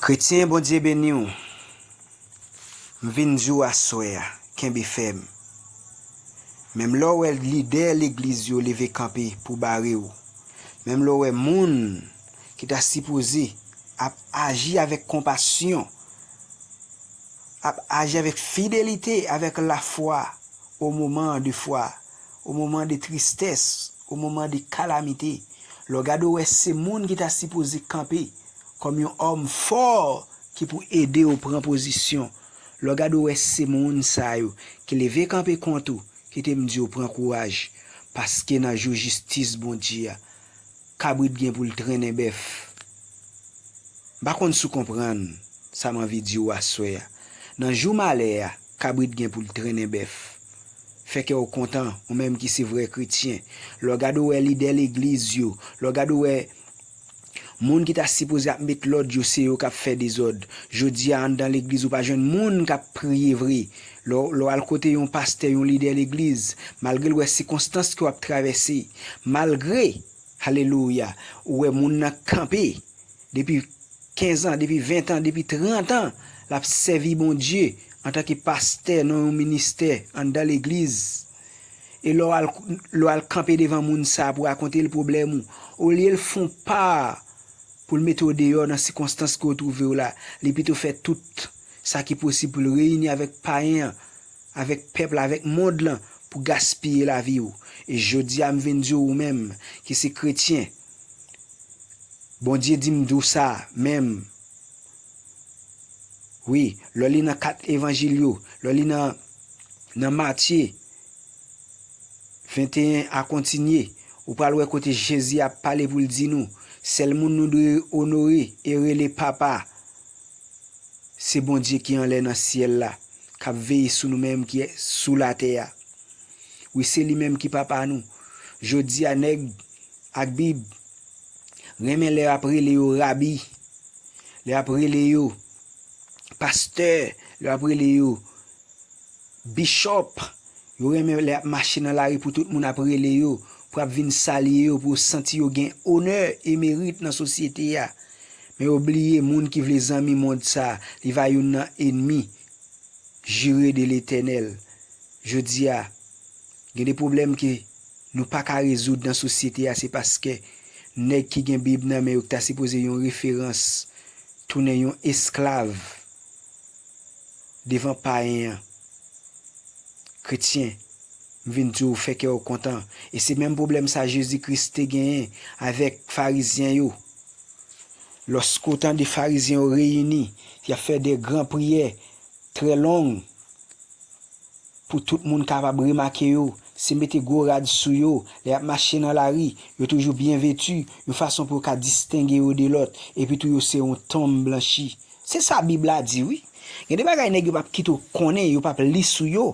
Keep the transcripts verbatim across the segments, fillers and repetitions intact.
Kretyen, Bondye beni w. M vin di w aswè a, kenbe fèm. Menm lè w wè lidè legliz yo leve kanpe pou bare w, menm lè w wè moun ki ta sipoze ap aji avèk konpasyon, ap aji avèk fidelite, avèk lafwa, o moman de fwa, o moman de tristès, o moman de kalamite, lè w gade w wè se moun ki ta sipoze kanpe kòm yon òm fò ki pou ede w pran pozisyon. Lè w gade w wè se moun sa yo ki leve kanpe kont ou, kite m di w pran kouraj, paske nan jou jistis Bondye a, kabrit gen pou l trennen bèf. M pa konn si w konprann sa m anvi di w aswè a. Nan jou malè a, kabrit gen pou l trennen bèf. Fè kè w kontan, ou menm ki se vrè kretyen. Lè w gade w wè lidè legliz yo, lè w gade w wè moun ki ta sipoze ap met lòd yo, se yo k ap fè dezòd. Jodi a, anndan legliz, ou pa jwenn moun k ap priye vre. Lè w, lè w al kote yon pastè, yon lidè legliz, malgre l wè sikonstans ke w ap travèse, malgre, alelouya, ou wè moun nan kanpe depi kenz an, depi ven an, depi trant an, l ap sèvi Bondye antanke pastè nan yon ministè anndan legliz. E lè w al, lè w al kanpe devan moun sa a pou rakonte l pwoblèm ou, olye l fè yon pa pou l mete w deyò nan sikonstans ke w twouve w la, li pito fè tout sa ki posib pou l reyini avèk payen an, avèk pèp la, avèk mond lan, pou gaspiye lavi w. E jodi a, m vin di w, ou menm ki se kretyen, Bondye di m di w sa menm. Wi, lè w li nan kat evanjil yo, lè w li nan, nan Matye venteyen a kontinye, ou pral wè kote Jezi ap pale pou l di nou, sèl moun nou dwe onore e rele Papa, se Bondye ki anlè nan syèl la, k ap veye sou nou menm ki sou latè a. Wi, se li menm ki Papa nou. Jodi a, nèg ak Bib renmen lè y ap rele yo rabi, lè y ap rele yo pastè, lè y ap rele yo bishop. Yo renmen lè y ap mache nan lari pou tout moun ap rele yo, pou ap vin salye yo, pou yo santi yo gen onè e merit nan sosyete a. Men yo bliye moun ki vle zanmi mond sa a, li va youn nan ènmi jire de Letènèl. Jodi a, gen de pwoblèm ke nou pa ka rezoud nan sosyete a, se paske nèg ki gen Bib nan men yo, ki ta sipoze yon referans, tounen yon esklav devan payen an. Kretyen, m vin di w, fè kè w kontan. E se menm pwoblèm sa Jezi Kris te genyen avèk Farizyen yo. Lòske w tande Farizyen yo reyini, y ap fè de gran priyè trè long pou tout moun kapab remake yo, se mete gwo rad sou yo, lè y ap mache nan lari, yo toujou byen veti, yon fason pou yo ka distenge yo de lòt, epi tou yo se yon tonm blanchi. Se sa Bib la di, wi. Gen de bagay nèg yo p ap kite w konnen, yo p ap li sou yo.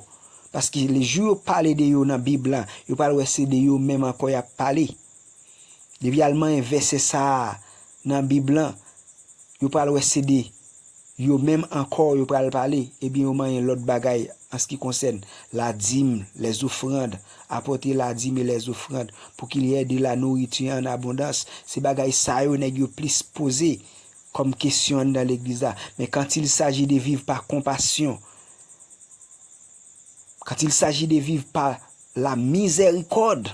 Paske lejou yo pale de yo nan Bib lan, yo pral wè se de yo menm ankò y ap pale. Depi y al manyen vèsè sa a nan Bib lan, yo pral wè se de yo menm ankò yo pral pale, ebyen yo manyen lòt bagay an se ki konsène la dîme, les offrandes, apporter la dîme et les offrandes, pour qu'il y ait de la nourriture en abondance. Se bagay sa yo nèg yo plis poze kòm kesyon anndan legliz la. Men quand il s'agit de vivre par compassion, quand il s'agit de vivre par la miséricorde,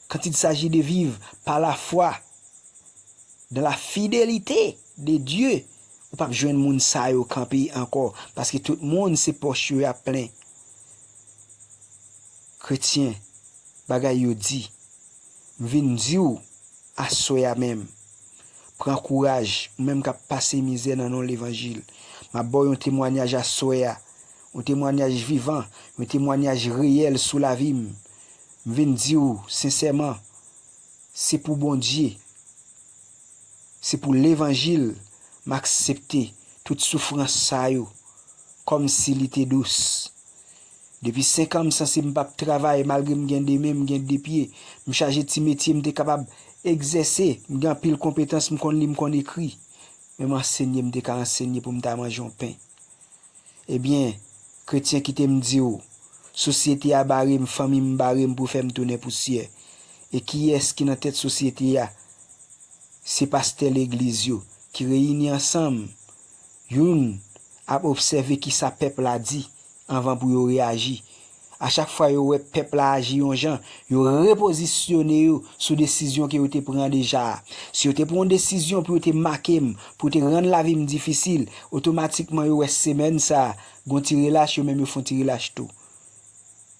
quand il s'agit de vivre par la foi, dans la fidélité de Dieu, ou p ap jwenn moun sa yo kanpe ankò, paske tout moun se pòch yo y ap plen. Kretyen, bagay yo di. M vin di w aswè a menm, pran kouraj, ou menm k ap pase mizè nan non levanjil. M ap ba w yon temwanyaj aswè a, yon temwanyaj vivan, yon temwanyaj reyèl sou lavi m. M vin di w sensèman, se pou Bondye, se pou levanjil m aksepte tout soufrans sa yo, kòmsi li te dous. Depi senk an, m sanse m p ap travay, malgre m gen de men, m gen de pye, m chaje ti metye m te kapab egzèse, m gen anpil konpetans, m konn li, m konn ekri. Menm ansenye m te ka ansenye pou m ta manje yon pen. Ebyen, kretyen, kite m di w, sosyete a bare m, fanmi m bare m pou fè m tounen pousyè. E kiyès ki nan tèt sosyete a? Se pastè legliz yo ki reyini ansanm Youn ap obsève kisa pèp la di anvan pou yo reyaji. A chak fwa yo wè pèp la aji yon jan, yo repozisyone yo sou desizyon ke yo te pran deja a. Si yo te pran yon desizyon pou yo te make m, pou yo te rann lavi m difisil, otomatikman yo wè semèn sa a, gon ti relach, yo menm yo fè yon ti relach tou.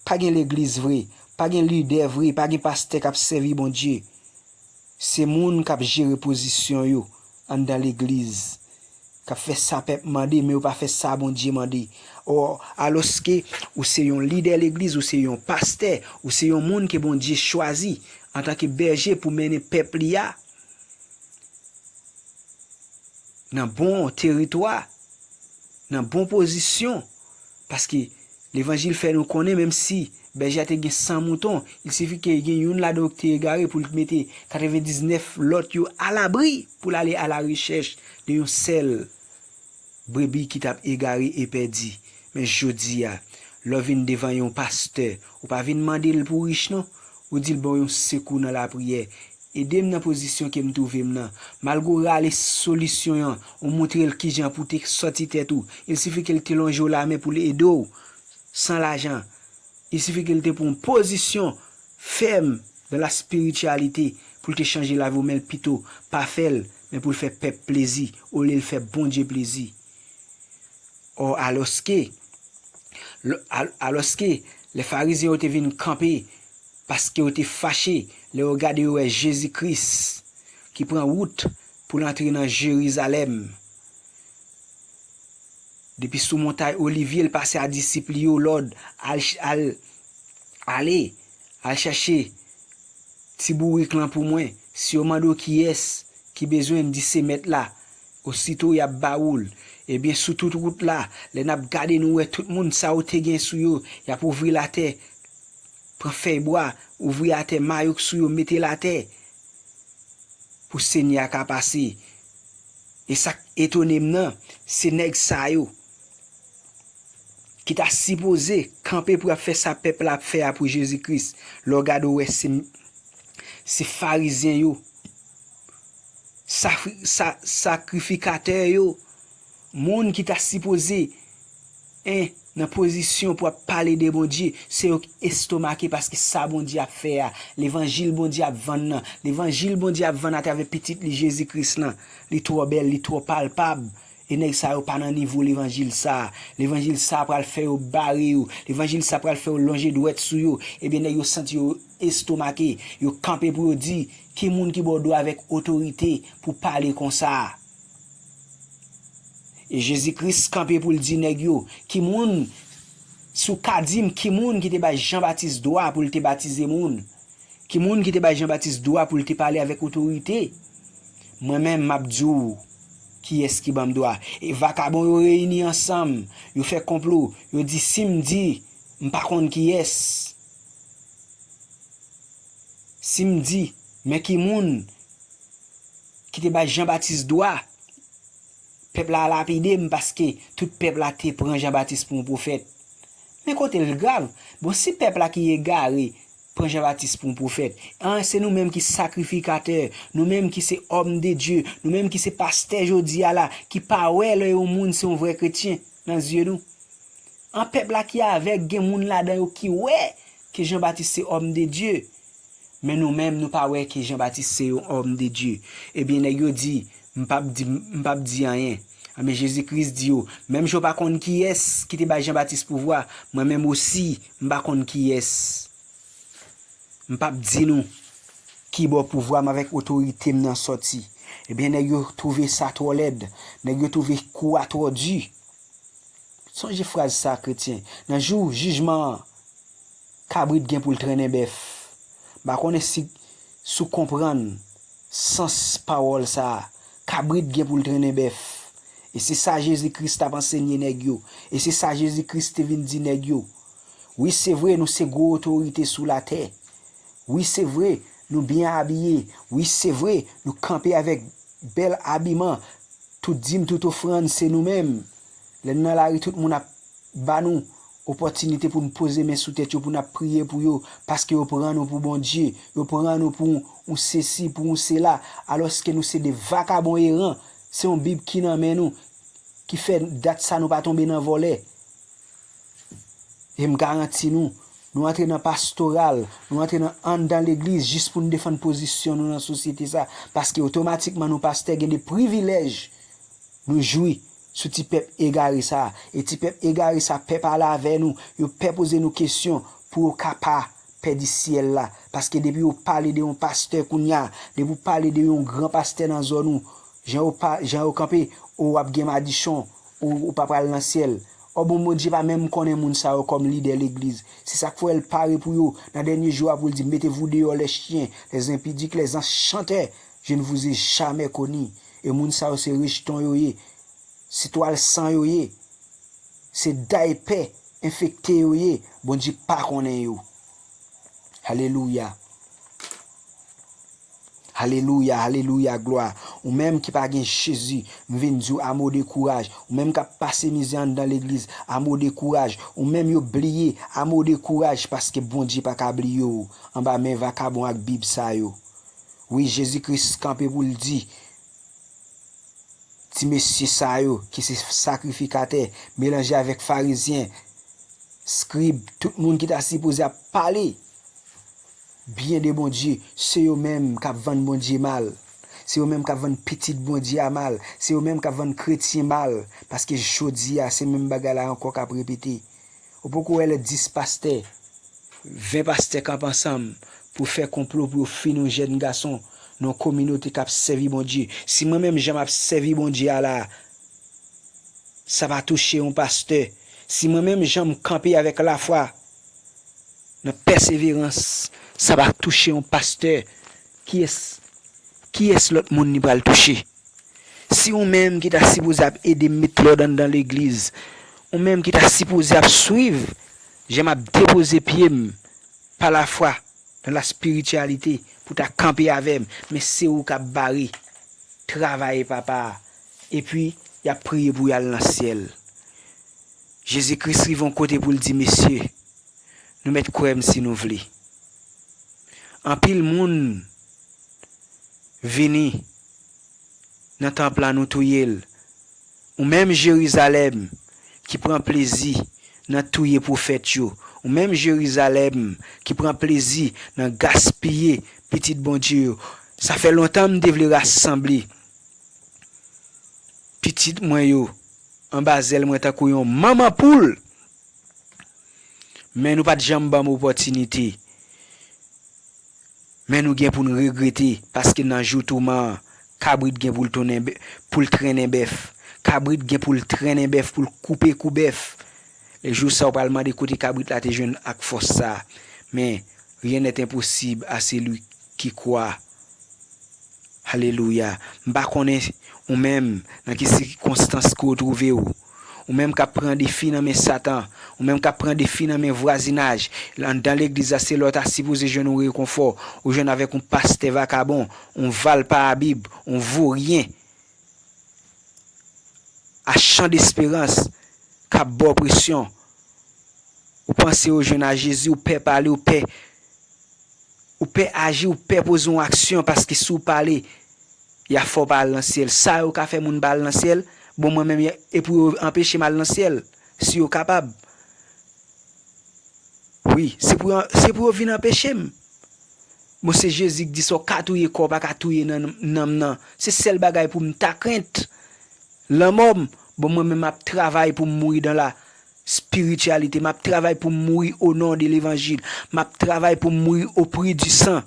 Pa gen legliz vre, pa gen lidè vre, pa gen pastè k ap sèvi Bondye. Se moun k ap jere pozisyon yo anndan legliz, k ap fè sa pèp mande, men yo pa fè sa Bondye mande. Ò, alòske ou se yon lidè legliz, ou se yon pastè, ou se yon moun ke Bondye chwazi antanke bèje pou mennen pèp li a nan bon teritwa, nan bon pozisyon, paske levanjil fè nou konnen, menm si bèje a te gen san mouton, il sifi ke gen youn ladan yo ki te egare pou l mete katrevendiznèf lòt yo alabri pou l ale a la rechèch de yon sèl brebi ki t ap egare e pèdi. Men jodi a, lè w vin devan yon pastè, ou pa vin mande l pou rich non, ou di l ban w yon sekou nan lapriyè. Ede m nan pozisyon ke m twouve m nan. Malgre w rale solisyon an, ou montre l kijan pou w te sòti tèt ou. Il sifi ke l te lonje w lamen pou l ede w san lajan. Il sifi ke l te pran yon pozisyon fèm dans la spiritualité pou l te chanje lavi w, men l pito pa fè l, men pou l fè pèp plezi, olye l fè Bondye plezi. Ò, alòske, lò-, al-, alòske lè Farizyen yo te vin kanpe, paske yo te fache, lè yo gade, yo wè Jezi Kris ki pran wout pou l antre nan Jerizalèm. Depi sou montay Olivye, l pase a disip li yo lòd, al ch-, al, ale, al chache ti bourik lan pou mwen. Si yo mande w kiyès ki bezwen l, di se mèt la. Osito y ap ba ou l. Ebyen, sou tout wout la, lè n ap gade, nou wè tout moun sa yo te gen sou yo, y ap ouvri l atè, pran fèy bwa, ouvri atè, mayo k sou yo, mete l atè pou Senyè a ka pase. E sa k etone m nan, se nèg sa yo ki ta sipoze kanpe pou y ap fè sa pèp la ap fè a pou Jezi Kris. Lè w gade, w wè se, se Farizyen yo, safri-, sa-, sakrifikatè yo, moun ki ta sipoze, en, nan pozisyon pou ap pale de Bondye, se yo k estomake paske sa Bondye ap fè a, levanjil Bondye ap vann nan, levanjil Bondye ap vann atravè Pitit li Jezi Kris lan, li twò bèl, li twò palpab. E nèg sa yo pa nan nivo levanjil sa a. Levanjil sa a pral fè yo bare yo. Levanjil sa a pral fè yo lonje dwèt sou yo. Ebyen, nèg yo santi yo estomake. Yo kanpe pou yo di, ki moun ki ba w dwa avèk otorite pou pale konsa a? E Jezi Kris kanpe pou l di nèg yo, ki moun, si w ka di m, ki moun ki te bay Jan Batis dwa pou l te batize moun? Ki moun ki te bay Jan Batis dwa pou l te pale avèk otorite? Mwen menm, m ap di w kiyès ki ban m dwa. E vakabon yo reyini ansanm, yo fè konplo, yo di, si m di, m pa konn kiyès. Si m di, men ki moun ki te bay Jan Batis dwa, pèp la lapide m paske tout pèp la te pran Jan Batis pou yon pwofèt. Men kote l grav. Bon, si pèp la ki egare pran Jan Batis pou yon pwofèt, an, se nou menm ki sakrifikatè, nou menm ki se òm de Dye, nou menm ki se pastè jodi a la, ki pa wè lè yon moun se yon vrè kretyen nan zye nou. An, pèp la ki avèg, gen moun ladan yo ki wè ke Jan Batis se òm de Dye. Men nou menm, nou pa wè ke Jan Batis se yon òm de Dye. Ebyen, nèg yo di, m p ap di, m p ap di anyen. Anben, Jezi Kris di yo, menm jan w pa konn kiyès ki te bay Jan Batis pouvwa, mwen menm osi, m pa konn kiyès. M p ap di nou ki bò pouvwa m avèk otorite m nan sòti. Ebyen, nèg yo twouve sa twò lèd. Nèg yo twouve kou a twò di. Sonje fraz sa, kretyen. Nan jou jijman an, kabrit gen pou l trennen bèf. M pa konnen si, si w konprann sans pawòl sa a. Kabrit gen pou l trennen bèf. E se sa Jezi Kris t ap ansenye nèg yo. E se sa Jezi Kris te vin di nèg yo. Wi, se vre, nou se gwo otorite sou latè. Wi, se vre, nou byen abiye. Wi, se vre, nou kanpe avèk bèl abiman. Tout dim, tout ofrann, se nou menm. Lè n nan lari, tout moun ap ba nou opòtinite pou n poze men sou tèt yo, pou n ap priye pou yo, paske yo pran nou pou Bondye, yo pran nou pou yon sesi, pou yon sela, alòske nou se de vakabon eran. Se yon Bib ki nan men nou, ki fè dat sa nou pa tonbe nan vòlè. E m garanti nou, nou antre nan pastoral, nou antre nan anndan legliz jis pou n defann pozisyon nou nan sosyete sa, paske otomatikman nou pastè gen de privilèj nou jwi sou ti pèp egare sa. E ti pèp egare sa pè pale avè nou, yo pè poze nou kesyon pou yo ka pa pèdi syèl la. Paske depi yo pale de yon pastè kounye a, depi w pale de yon gran pastè nan zòn ou, jan yo pa, jan yo kanpe, o w ap gen madichon, ou, ou pa pral nan syèl. Ò bon, Bondye pa menm konnen moun sa yo kòm lidè legliz. Se sa k fè l pare pou yo nan dènye jou a pou l di, mettez-vous dehors les chiens, les impudiques, les enchanteurs, je ne vous ai jamais connus. E moun sa yo se rejeton yo ye, se twal san yo ye, se daypè enfekte yo ye, Bondye pa konnen yo. Alelouya. Alelouya, alelouya, glwa. Ou menm ki pa gen Jezi, m vin di w amo de kouraj. Ou menm k ap pase mizè anndan legliz, amo de kouraj. Ou menm yo bliye, amo de kouraj, paske Bondye pa ka bliye w anba men vakabon ak bib sa yo. Wi, Jezi Kris kanpe pou l di, ti mesye sa yo ki se sakrifikatè, melanje avèk farizyen, skrib, tout moun ki ta sipoze ap pale byen de Bondye, se yo menm k ap vann Bondye mal. Se yo menm k ap vann pitit Bondye a mal. Se yo menm k ap vann kretyen mal. Paske jodi a, se menm bagay la ankò k ap repete. Ou poko wè lè dis pastè, ven pastè kanpe ansanm pou fè konplo pou yo fini yon jèn gason nan yon kominote k ap sèvi Bondye. Si mwen menm jan m ap sèvi Bondye a la, sa pa touche yon pastè. Si mwen menm jan m kanpe avèk lafwa nan pèseverans, sa pa touche yon pastè, kiyès, kiyès lòt moun li pral touche? Si ou menm ki ta sipoze ap ede m met lòd anndan legliz, ou menm ki ta sipoze ap swiv jan m ap depoze pye m pa lafwa nan laspirityalite pou ta kanpe avè m, men se ou k ap bare travay Papa a, epi y ap priye pou y al nan syèl. Jezi Kris rive yon kote pou l di, mesye, nou mèt kwè m si nou vle. Anpil moun vini nan tanp la, nou touye l. Ou menm Jerizalèm ki pran plezi nan touye pwofèt yo. Ou menm Jerizalèm ki pran plezi nan gaspiye pitit Bondye yo. Sa fè lontan m te vle rasanble pitit mwen yo anba zèl mwen tankou yon manman poul. Men nou pa t janm ban m opòtinite. Men nou gen pou n regrete, paske nan jou touman an, kabrit gen pou l tounen bè-, pou l trennen bèf. Kabrit gen pou l trennen bèf, pou l koupe kou bèf. Lè jou sa a, w pral mande kote kabrit la te jwenn ak fòs sa a. Men, rien n'est impossible à celui qui croit. Alelouya. M pa konnen ou menm nan ki sikonstans ke w twouve w. Ou menm k ap pran defi nan men Satan. Ou menm k ap pran defi nan men vwazinaj. Anndan legliz la, se la w ta sipoze jwenn yon rekonfò. Ou jwenn avèk yon pastè vakabon, yon valpabib, yon voryen, a chan desperans, k ap ba w presyon. Ou panse ou jwenn a Jezi, ou pè pale, ou pè, ou pè aji, ou pè poze yon aksyon, paske si w pale, y a fè w pa al nan syèl. Sa yo ka fè moun pa al nan syèl, bon, mwen menm, e pou yo anpeche m al nan syèl, si yo kapab. Wi, se pou yo, se pou yo vin anpeche m. Bon, se Jezi k di sa w ka touye kò w, pa ka touye nan nanm nan. Se sèl bagay pou m ta krent. Lanmò m, bon, mwen menm m ap travay pou m mouri dans la spiritualité. M ap travay pou m mouri au nom de l'évangile. M ap travay pou m mouri au prix du sang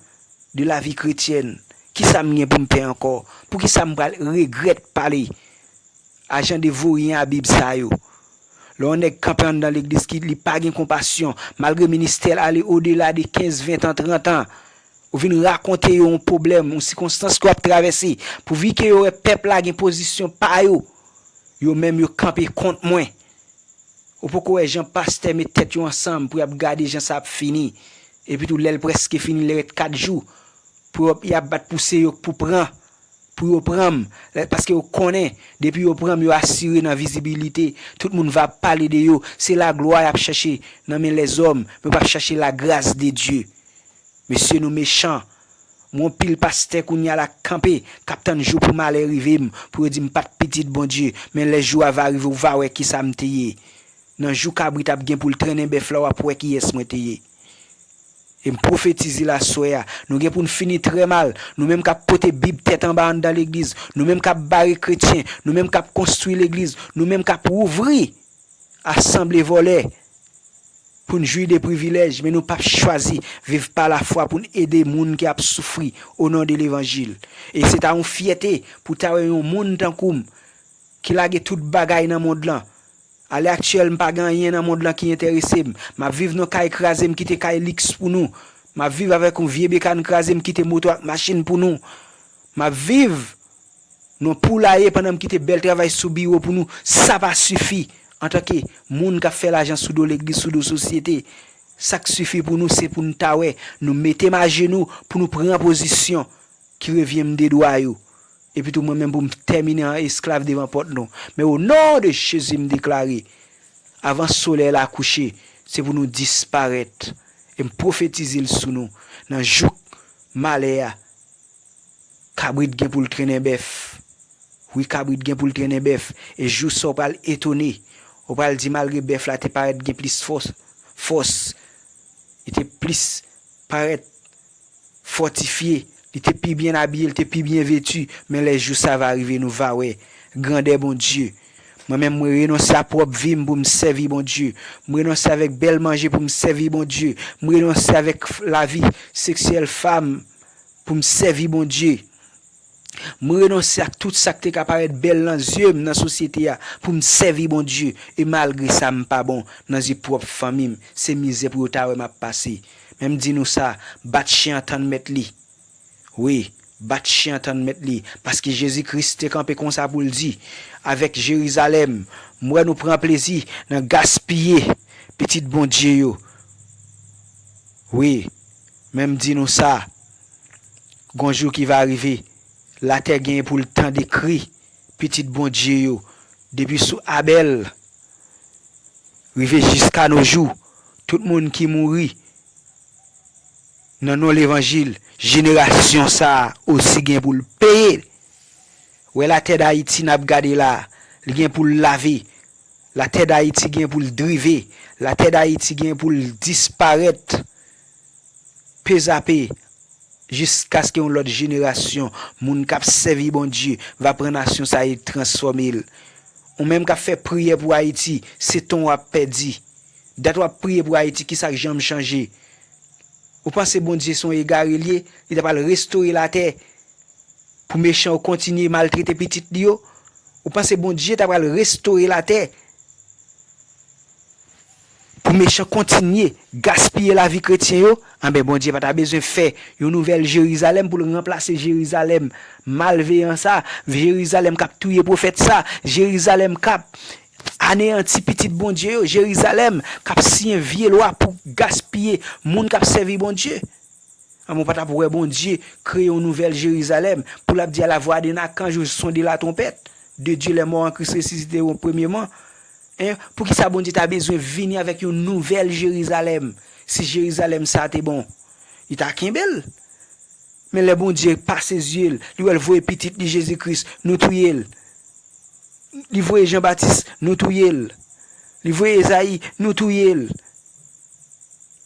de la vie chrétienne. Kisa m gen pou m pè ankò? Poukisa m pral regrèt pale a jan de voryen a Bib sa yo? Lè yon nèg kanpe anndan legliz ki li pa gen konpasyon, malgre ministè l ale odela de kenz, ven tan, trant an, ou vin rakonte yo yon pwoblèm, yon sikonstans ke w ap travèse, pouvi ke yo wè pèp la gen pozisyon pa yo, yo menm yo kanpe kont mwen. Ou poko wè jan pastè met tèt yo ansanm pou y ap gade jan sa ap fini. Epi tou, lè l prèske fini, lè rèt kat jou, pou y ap, y ap bat pouse yo pou pran, pou yo pran m. Lè, paske yo konnen, depi yo pran m, yo asire nan vizibilite. Tout moun va ap pale de yo. Se laglwa y ap chache nan men lèzòm, men yo p ap chache lagras de Dye. Mesye, nou mechan. Mwen, yon pil pastè kounye a la k kanpe, k ap tann jou pou malè rive m, pou yo di m pa t pitit Bondye, men lè jou a va rive, ou va wè kisa m te ye. Nan jou kabrit ap gen pou l trennen bèf la, w ap wè kiyès mwen te ye. E m pwofetize l aswè a, nou gen pou n fini trè mal, nou menm k ap pote Bib tèt anba anndan legliz, nou menm k ap bare kretyen, nou menm k ap konstwi legliz, nou menm k ap wouvri asanble vòlè pou n jwi de privilèj, men nou p ap chwazi viv pa lafwa pou n ede moun ki ap soufri o non de levanjil. E se ta yon fyète pou ta wè yon moun tankou m ki lage tout bagay nan mond lan. Alè aktyèl, m pa gen anyen nan mond lan ki enterese m. M ap viv nan kay kraze, m kite kay liks pou nou. M ap viv avèk yon vye bekàn kraze, m kite moto ak machin pou nou. M ap viv nan poulaye pandan m kite bèl travay sou biwo pou nou. Sa pa sifi. Antanke moun k ap fè lajan sou do legliz, sou do sosyete, sa k sifi pou nou, se pou n ta wè nou mete m ajenou pou nou pran pozisyon ki revyen m de dwa yo. Epi tou, mwen menm, pou m tèmine an esklav devan pòt nou. Men o non de Jezi, m deklare, avan solèy la kouche, se pou nou disparèt. E m pwofetize l sou nou. Nan jouk malè a, kabrit gen pou l trennen bèf. Wi, kabrit gen pou l trennen bèf. E jou sa, w pral etone. W pral di, malgre bèf la te parèt gen plis fòs, fòs, li te plis parèt fòtifye, li te pi byen abiye, li te pi byen veti, men lè jou sa va rive, nou va wè grandè Bondye. Mwen menm, mwen renonse a pwòp vi m pou m sèvi Bondye. Mwen renonse avèk bèl manje pou m sèvi Bondye. Mwen renonse avèk f-, lavi seksyèl fam pou m sèvi Bondye. Mwen renonse ak tout sa k te ka parèt bèl nan zye m nan sosyete a pou m sèvi Bondye. E malgre sa, m pa bon nan zye pwòp fanmi m. Se mizè pou yo ta wè m ap pase. Men m di nou sa, bat chen an tann mèt li. Wi, bat chen an tann mèt li, paske Jezi Kris te kanpe konsa pou l di, avèk Jerizalèm, m wè nou pran plezi nan gaspiye pitit Bondye yo. Wi, men m di nou sa, gon jou ki va rive, latè genyen pou l tande kri pitit Bondye yo, depi sou Abèl rive jiska no jou, tout moun ki mouri nan non levanjil, jenerasyon sa a osi gen pou l peye. Wè latè Dayiti n ap gade la, li gen pou l lave. Latè Dayiti gen pou l drive. Latè Dayiti gen pou l disparèt. Pezape. Jiskaske yon lòt jenerasyon moun k ap sèvi Bondye va pran nasyon sa a e transfòme l. Ou menm k ap fè priyè pou Ayiti, se tan w ap pèdi. Dat w ap priye pou Ayiti, ki sa k janm chanje? Ou panse Bondye se yon egare l ye? Li ta pral restore latè pou mechan yo kontinye maltrete pitit li yo? Ou panse Bondye ta pral restore latè pou mechan kontinye gaspiye lavi kretyen yo? Anben, Bondye pa ta bezwen fè yon nouvèl Jerizalèm pou l ranplase Jerizalèm malveyan sa, Jerizalèm k ap touye pwofèt sa, Jerizalèm k ap aneyanti pitit Bondye yo, Jerizalèm k ap siyen vye lwa pou gaspiye moun k ap sèvi Bondye. Anben, w pa t ap wè Bondye kreye yon nouvèl Jerizalèm pou l ap di à la voix d'un archange, au son de la trompette, de Dieu, les morts en Christ ressusciteront premièrement. En, poukisa Bondye ta bezwen vini avèk yon nouvèl Jerizalèm si Jerizalèm sa a te bon? Li ta kenbe l. Men lè Bondye pase zye l, li wè l voye pitit li Jezi Kris, nou touye l. Li voye Jan Batis, nou touye l. Li voye Ezayi, nou touye l.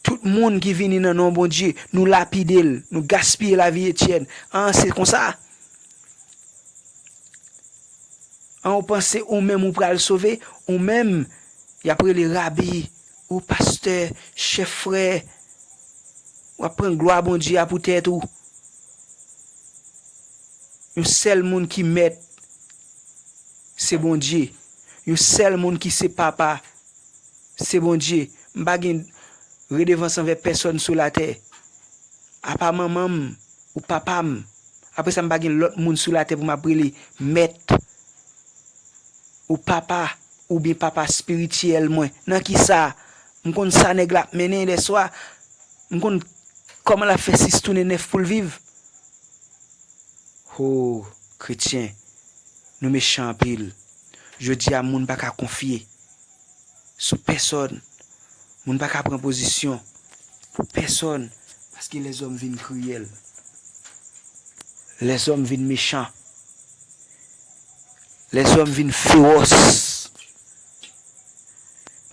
Tout moun ki vini nan non Bondye, nou lapide l, nou gaspiye lavi Etyèn. An, se konsa. An, ou panse ou menm ou pral sove? Ou menm, y ap rele rabi, ou pastè, chèf frè. W ap pran glwa Bondye a pou tèt ou. Yon sèl moun ki mèt, se Bondye. Yon sèl moun ki se papa, se Bondye. M pa gen redevans anvè pèsòn sou latè. Apa manman m ou papa m. Apre sa, m pa gen lòt moun sou latè pou m ap rele mèt ou papa oubyen papa espirityèl mwen. Nan kisa? M konn sa nèg la ap mennen lèswa. M konn kòman l ap fè sis tounen nèf pou l viv. Ho, kretyen, nou mechan anpil. Jodi a, moun pa ka konfye sou pèsòn. Moun pa ka pran pozisyon pou pèsòn, paske lèzòm vin kriyèl. Lèzòm vin mechan. Lèzòm vin fewòs.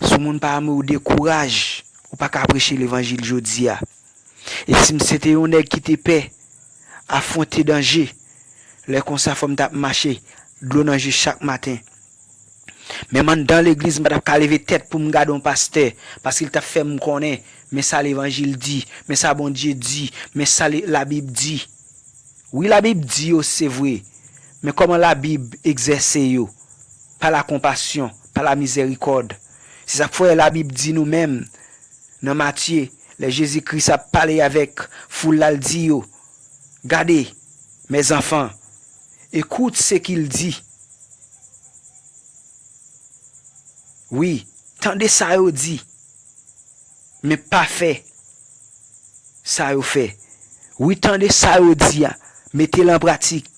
Si yon moun pa renmen w, dekouraj, ou pa ka preche levanjil jodi a. E si m se te yon nèg ki te pè afwonte danje, lè konsa fò m t ap mache dlo nan je chak maten. Menm anndan legliz, m pa t ap ka leve tèt pou m gade yon pastè, paske l t ap fè m konnen, men sa levanjil di, men sa Bondye di, men sa le- Labib di. Wi, Labib di yo, se vre, men kòman Labib egzèse yo? Pa la konpasyon, pa la mizèrikòd. Se sa k fè Labib di nou menm, nan Matye, lè Jezi Kris ap pale avèk foul la, l di yo, Gade, mes enfants, écoutez ce qu'il dit. Wi, tande sa yo di, men pa fè sa yo fè. Wi, tande sa yo di a, mete l an pratik,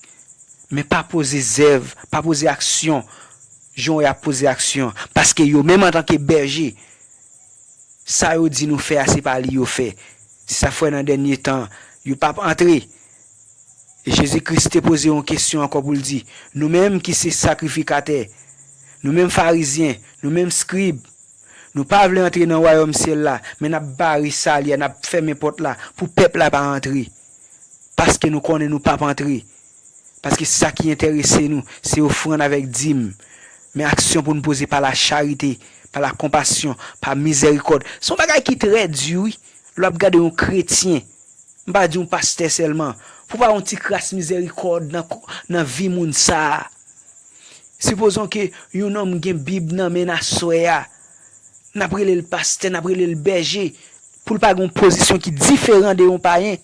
men pa poze zèv, pa poze aksyon, jan y ap poze aksyon. Paske yo menm antanke bèje, sa yo di nou fè a, se pa li yo fè. Se sa k fè nan dènye tan, yo p ap antre. E Jezi Kris te poze yon kesyon ankò pou l di, nou menm ki se sakrifikatè, nou menm farizyen, nou menm skrib, nou pa vle antre nan wayòm syèl la, men n ap bare sali a, n ap fèmen pòt la pou pèp la pa antre. Paske nou konnen nou p ap antre. Paske sa ki enterese nou, se ofrann avèk dim. Men aksyon pou n poze pa la charite, pa la konpasyon, pa mizèrikòd. Se yon bagay ki trè di, wi. Lè w ap gade yon kretyen, m pa di yon pastè sèlman, pou pa yon ti kras mizèrikòd nan, nan vi moun sa a. Sipozon ke yon nonm gen Bib nan men n aswè a, n ap rele l pastè, n ap rele l bèje, pou l pa gen yon pozisyon ki diferan de yon payen.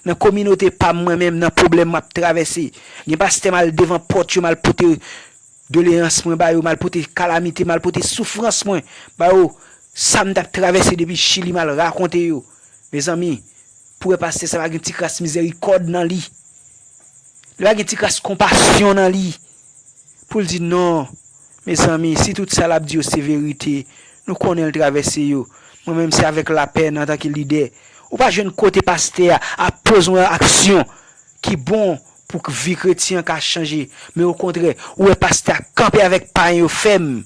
Nan kominote pa m, mwen menm, nan pwoblèm m ap travèse, gen pastè m al devan pòt yo, m al pote doleyans mwen ba yo, m al pote kalamite, m al pote soufrans mwen ba yo, sa m t ap travèse depi Chili, m al rakonte yo. Mezanmi, pou wè pastè sa pa gen ti kras mizèrikòd nan li. Li pa gen ti kras konpasyon nan li. Pou l di non. Mezanmi, si tout sa l ap di yo se verite, nou konnen l travèse yo. Mwen menm, se avèk lapèn antanke lidè. Ou pa jwenn kote pastè a ap poze yon aksyon ki bon pou k- vi kretyen an ka chanje. Men okontrè, ou wè pastè a kanpe avèk payen yo fèm.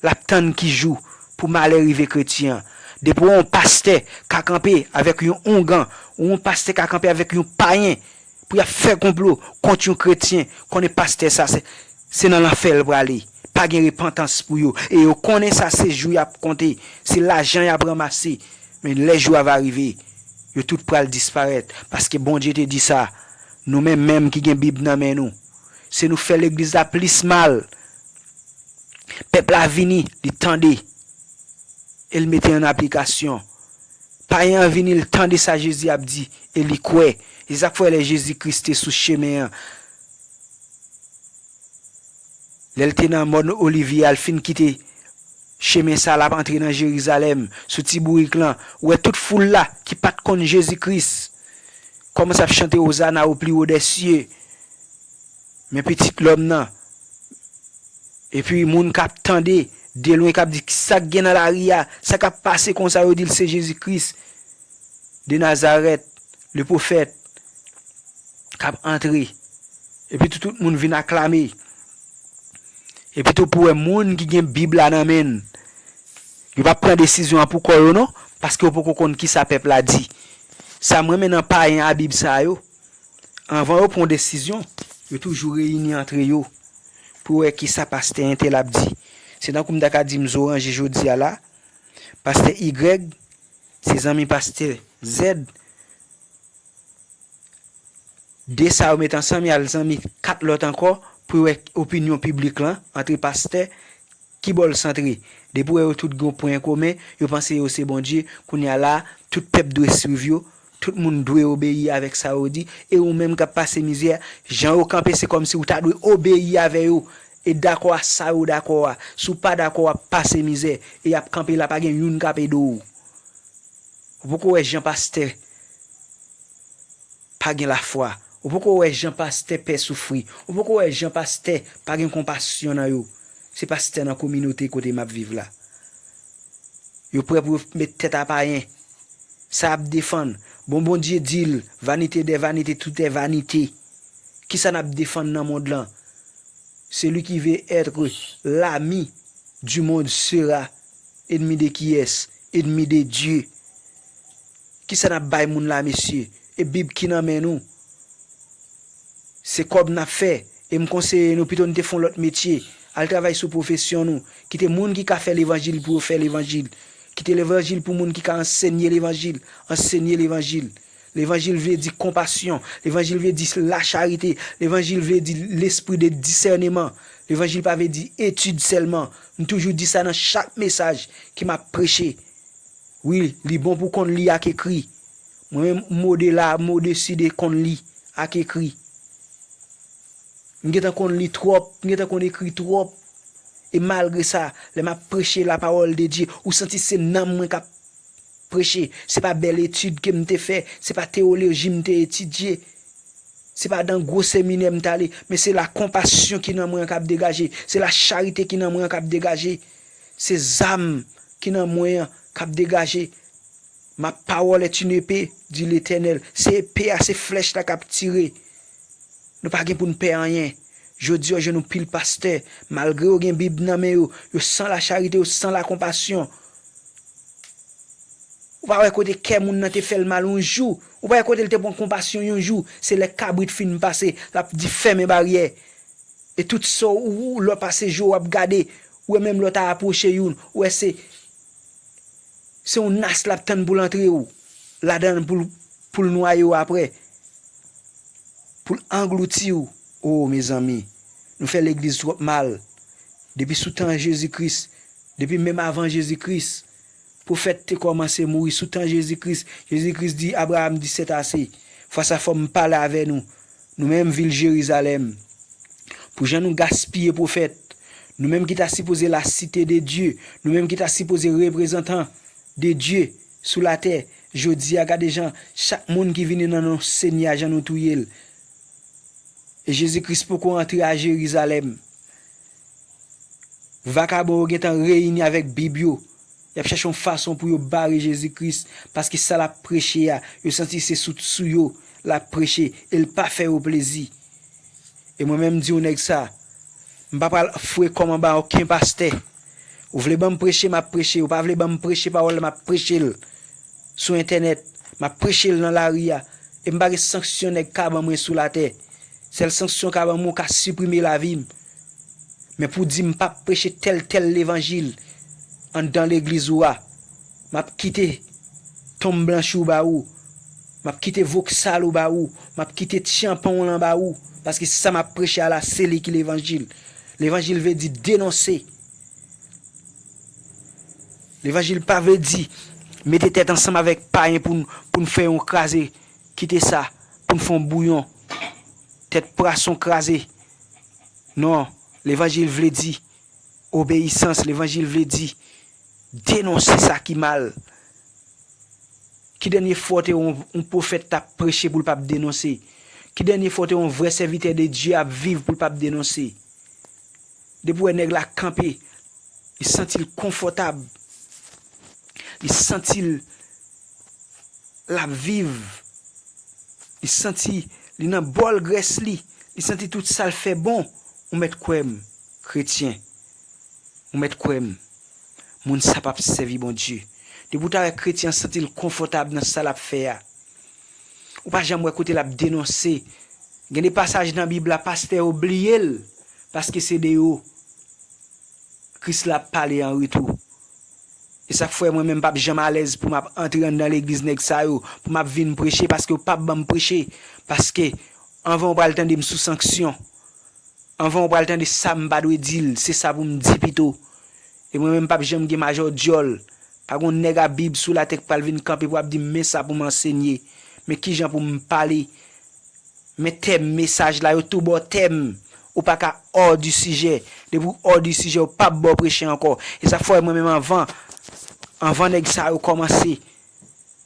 L ap tann ki jou pou malè rive kretyen an. Depi w wè yon pastè ka kanpe avèk yon ougan, ou yon pastè ka kanpe avèk yon payen, pou y ap fè konplo kont yon kretyen, konnen pastè sa se, se nan lanfè l prale. Pa gen repantans pou yo. E yo konnen sa se jou y ap konte, se lajan y ap ranmase. Men lè jou a va rive, yo tout pral disparèt. Paske Bondye te di sa, nou menm menm ki gen Bib nan men nou, se nou fè legliz la plis mal. Pèp la vini, li tande, e l mete an aplikasyon. Payen an vini, l tande sa Jezi ap di, e li kwè. E sa k fè lè Jezi Kris te sou chemen an, lè l te nan mòn Olivye a, l fin kite chemen sa, l ap antre nan Jerizalèm, sou ti bourik lan, ou wè tout foul la ki pa t konn Jezi Kris kòmanse ap chante Ozana o pli wo dè sye. Men Pitit Lòm nan. Epi moun k ap tande delwen k ap di, "Kisa k gen nan lari a? Sa k ap pase konsa?" Yo di l se Jezi Kris de Nazarèt, le pwofèt k ap antre. Epi tou, tout moun vin aklame. Epi tou, pou wè moun ki gen Bib la nan men l, yo p ap pran desizyon an pou kò yo non, paske yo poko konn kisa pèp la di. Sa m renmen nan payen a Bib sa yo, anvan yo pran yon desizyon, yo toujou reyini antre yo pou wè kisa pastè entèl ap di. Se tankou m ta ka di m zoranje jodi a la, pastè igrèg se zanmi pastè zèd. De sa yo met ansanm, y al zanmi kat lòt ankò pou wè opinyon piblik lan antre pastè, ki bò l santre. Depi w wè yo tout gen yon pwen komen, yo panse yo se Bondye, kounye a la, tout pèp dwe swiv yo, tout moun dwe obeyi avèk sa yo di, e ou menm k ap pase mizè, jan yo kanpe, se kòmsi ou ta dwe obeyi avè yo, e dakò a sa yo dakò a. Si w pa dakò, w ap pase mizè, e y ap kanpe la, pa gen youn k ap ede w. Ou poko wè jan pastè pa gen lafwa. Ou poko wè jan pastè pè soufri. Ou poko wè jan pastè pa gen konpasyon nan yo. Se pastè nan kominote kote m ap viv la. Yo prè pou yo met tèt a payen. Sa ap defann. Bon, Bondye di l, vanité des vanités, tout est vanité. Kisa n ap defann nan mond lan? Celui qui veut être l'ami du monde sera ennemi de qui est? Ennemi de Dieu. Kisa n ap bay moun la, mesye? E Bib ki nan men nou. Se kòb n ap fè. E m konseye nou, pito n te fè yon lòt metye. Al travay sou pwofesyon nou. Kite moun ki ka fè levanjil pou yo fè levanjil. Kite levanjil pou moun ki ka ansenye levanjil. Ansenye levanjil. Levanjil vle di konpasyon. Levanjil vle di lacharite. Levanjil vle di lespri de disèneman. Levanjil pa vle di etid sèlman. M toujou di sa nan chak mesaj ke m ap preche. Wi, li bon pou konn li ak ekri. Mwen menm, m odela, m odesi de konn li ak ekri. M gentan konn li twòp, m gentan konn ekri twòp. E malgre sa, lè m ap preche la parole de Dieu, ou santi se nanm mwen k ap preche. Se pa bèl etid ke m te fè, se pa teyoloji m te etidye. Se pa nan gwo seminè m t ale, men se la konpasyon ki nan mwen an k ap degaje. Se la charite ki nan mwen an k ap degaje. Se zam ki nan mwen an k ap degaje. Ma parole est une épée, di Letènèl. Se epe a, se flèch la k ap tire. Nou pa gen pou n pè anyen. Jodi a, jwenn yon pil pastè, malgre yo gen Bib nan men yo, yo san lacharite, yo san lakonpasyon. Ou pa wè kote kè moun nan te fè l mal yon jou? Ou pa wè kote l te pran konpasyon yon jou? Se lè kabrit fin pase, l ap di, "Fèmen baryè." E tout sa ou, ou lè w pase je w ap gade, ou wè menm lè w ta apwoche youn, ou wè se, se yon nas l ap tann pou l antre w ladan l, pou l, pou l nwaye w apre, pou l anglouti w. O, mezanmi, nou fè legliz twòp mal. Depi sou tan Jezi Kris, depi menm avan Jezi Kris, pwofèt te kòmanse mouri sou tan Jezi Kris. Jezi Kris di, "Abraram di, 'C'est assez.'" Fwa sa, fò m pale avè nou, nou menm vil Jerizalèm, pou jan nou gaspiye pwofèt, nou menm ki ta sipoze la cité de Dieu, nou menm ki ta sipoze reprezantan de Dye sou latè. Jodi a, gade jan chak moun ki vini nan non Senyè a, jan nou touye l. E Jezi Kris poko antre a Jerizalèm. Vakabon yo gentan reyini avèk Bib yo. Y ap chèche yon fason pou yo bare Jezi Kris, paske sa l ap preche a, yo santi se sou, sou yo l ap preche, e l pa fè yo plezi. E mwen menm, m di w nèg sa, m pa pral foure kòm anba okenn pastè. Ou vle ban m preche, m ap preche. Ou pa vle ban m preche pawòl la, m ap preche l sou entènèt. M ap preche l nan lari a. E m pa gen sanksyon nèg ka ban mwen sou latè. Sèl sanksyon ka ban mwen, ou ka siprime lavi m. Men pou di m p ap preche tèl, tèl levanjil anndan legliz ou a, m ap kite tonm blanch ou ba ou. M ap kite voksal ou ba ou. M ap kite tyanpan w lan ba ou. Paske sa m ap preche a la, se li ki levanjil. Levanjil vle di denonse. Levanjil pa vle di mete tèt ansanm avèk payen pou n, pou n fè yon kraze. Kite sa, pou n fè yon bouyon. Tèt pwason kraze. Non, levanjil vle di obeyisans, levanjil vle di denonse sa ki mal. Ki dènye fwa w te wè yon, yon pwofèt t ap preche pou l p ap denonse? Ki dènye fwa w te wè yon vrè sèvitè de Dye ap viv pou l p ap denonse? Depi w wè nèg la kanpe, li santi l konfòtab, li santi l, l ap viv, li santi li nan bòl grès li, li santi tout sa l fè bon, ou mèt kwè m, kretyen, ou mèt kwè m, moun sa p ap sèvi Bondye. Depi w ta wè kretyen an santi l konfòtab nan sa l ap fè a, ou pa janm wè kote l ap denonse. Gen de pasaj nan Bib la, pastè yo bliye l, paske se de yo Kris la ap pale an retou. E sa k fè mwen menm m p ap janm alèz pou m ap antre anndan legliz nèg sa yo, pou m ap vin preche, paske yo p ap ban m preche. Paske anvan w pral tande m sou sanksyon. Anvan w pral tande sa m pa dwe di l, se sa pou m di pito. E mwen menm m p ap janm gen majò dyòl. Pa gen yon nèg a Bib sou latè k pral vin kanpe pou ap di m, "Men sa pou m ansenye. Men kijan pou m pale." Men tèm mesaj la, yo tou ba w tèm. Ou pa ka hors du sujet. Depi w hors du sujet, yo p ap ba w preche ankò. E sa k fè mwen menm anvan, anvan nèg sa yo kòmanse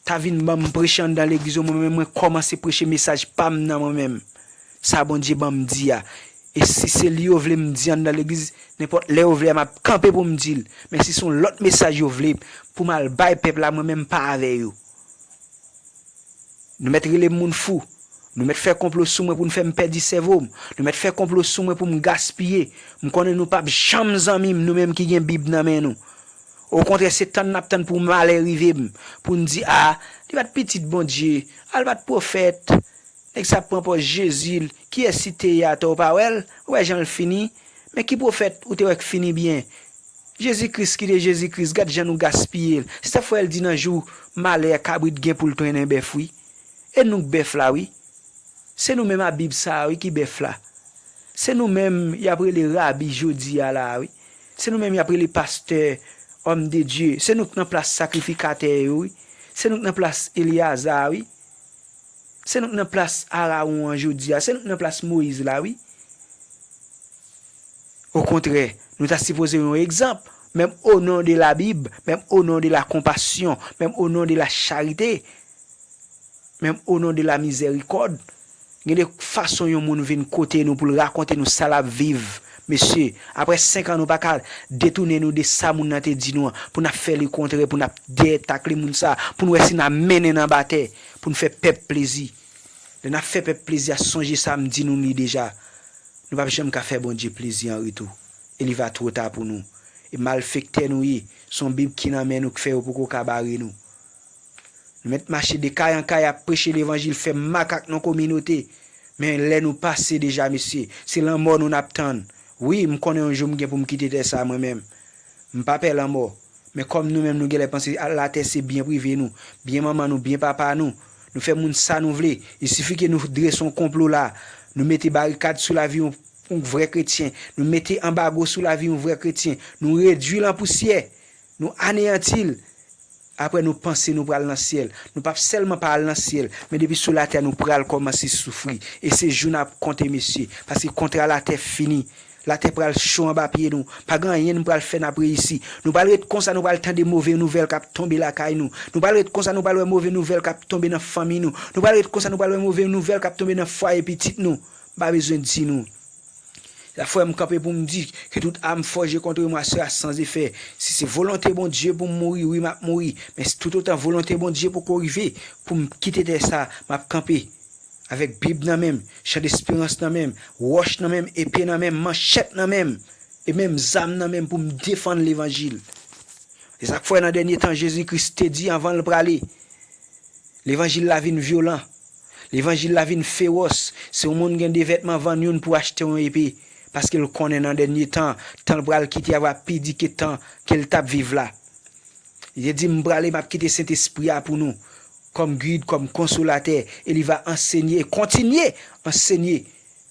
ta vin ban m preche anndan legliz yo, mwen menm mwen kòmanse preche mesaj pa m nan mwen menm. Sa Bondye ban m di a. E si se li yo vle m di anndan legliz, nenpòt lè yo vle a, m ap kanpe pou m di l. Men si se yon lòt mesaj yo vle pou m al bay pèp la, mwen menm m pa avè yo. Nou mèt rele m moun fou. Nou mèt fè konplo sou mwen pou n fè m pèdi sèvo m. Nou mèt fè konplo sou mwen pou m gaspiye. M konnen nou p ap janm zanmi m, nou menm ki gen Bib nan men nou. Okontrè, se tann n ap tann pou malè rive m, pou n di, a, li pa t pitit Bondye, a, li pa t pwofèt. Nèg sa ap pran pòz Jezi, l, kiyès li te ye atò, ou pa wè l? Ou wè jan l fini? Men ki pwofèt ou te wè k fini byen? Jezi Kris ki te Jezi Kris, gad jan nou gaspiye l. Se sa k fè l di nan jou malè a, kabrit gen pou l trennen bèf, wi. E nou k bèf la, wi. Se nou menm a Bib sa a, wi, ki bèf la. Se nou menm y ap rele rabi jodi a la a, wi. Se nou menm y ap rele pastè, homme de Dieu. Se nou k nan plas sakrifikatè yo, wi. Se nou k nan plas Eleyaza a, wi. Se nou k nan plas Arawon an jodi a. Se nou k nan plas Moyiz la, wi. Okontrè, nou ta sipoze yon egzanp, menm au nom de la Bible, menm au nom de la compassion, menm au nom de la charité, menm au nom de la miséricorde. Gen de fason yon moun vin kote nou pou l rakonte nou sa l ap viv, mesye. Apre senk an, nou pa ka detounen nou de sa moun nan te di nou an, pou n ap fè lekontrè, pou n ap dèyè takle moun sa, pou n wè si n a mennen n anba tè, pou n fè pèp plezi. Lè n ap fè pèp plezi a, sonje sa m di nou li deja. Nou p ap janm ka fè Bondye plezi an retou. E li va twò ta pou nou. E malfektè nou ye. Se yon Bib ki nan men nou k fè yo poko ka bare nou. Nou mèt mache de kay an kay ap preche levanjil, fè makak nan kominote. Men lè nou pase deja, mesye, se lanmò nou n ap tann. Wi, m konnen yon jou m gen pou m kite tè sa a mwen menm. M pa pè lanmò. Men kòm nou menm nou genlè panse a latè se byen prive nou, byen manman nou, byen papa nou, nou fè moun sa nou vle. Il sifi ke nou drese yon konplo la, nou mete barikad sou lavi yon, yon vrè kretyen, nou mete anbago sou lavi yon vrè kretyen, nou redui l an pousyè, nou aneyanti l. Apre nou panse nou pral nan syèl. Nou p ap sèlman pa al nan syèl, men depi sou latè nou pral kòmanse soufri. E se jou n ap konte, mesye, paske kontra latè fini. Latè pral cho anba pye nou. Pa gen anyen nou pral fè n ap reyisi. Nou pral ret konsa, nou pral tande move nouvèl k ap tonbe lakay nou. Nou pral ret konsa, nou pral wè move nouvèl k ap tonbe nan fanmi nou. Nou pral ret konsa, nou pral wè move nouvèl k ap tonbe nan fwaye pitit nou. M pa bezwen di nou. Sa fè m kanpe pou m di, que toute arme forgée contre moi sera sans effet. Si se volonte Bondye pou m mouri, wi, m ap mouri. Men si toutotan volonte Bondye poko rive pou m kite tè sa, m ap kanpe. Avèk Bib nan men m, chan desperans nan men m, wòch nan men m, epe nan men m, manchèt nan men m, e menm zam nan men m pou m defann levanjil. E sa k fè nan dènye tan, Jezi Kris te di anvan l prale, levanjil la vin vyolan. Levanjil la vin fewòs. Si yon moun gen de vètman, vann youn pou achte yon epe. Paske l konnen nan dènye tan, tan l pral kite a va pi di ke tan ke l t ap viv la. Li te di, m prale, m ap kite Sentespri a pou nou, kòm gid, kòm konsolatè, e li va ansenye e kontinye ansenye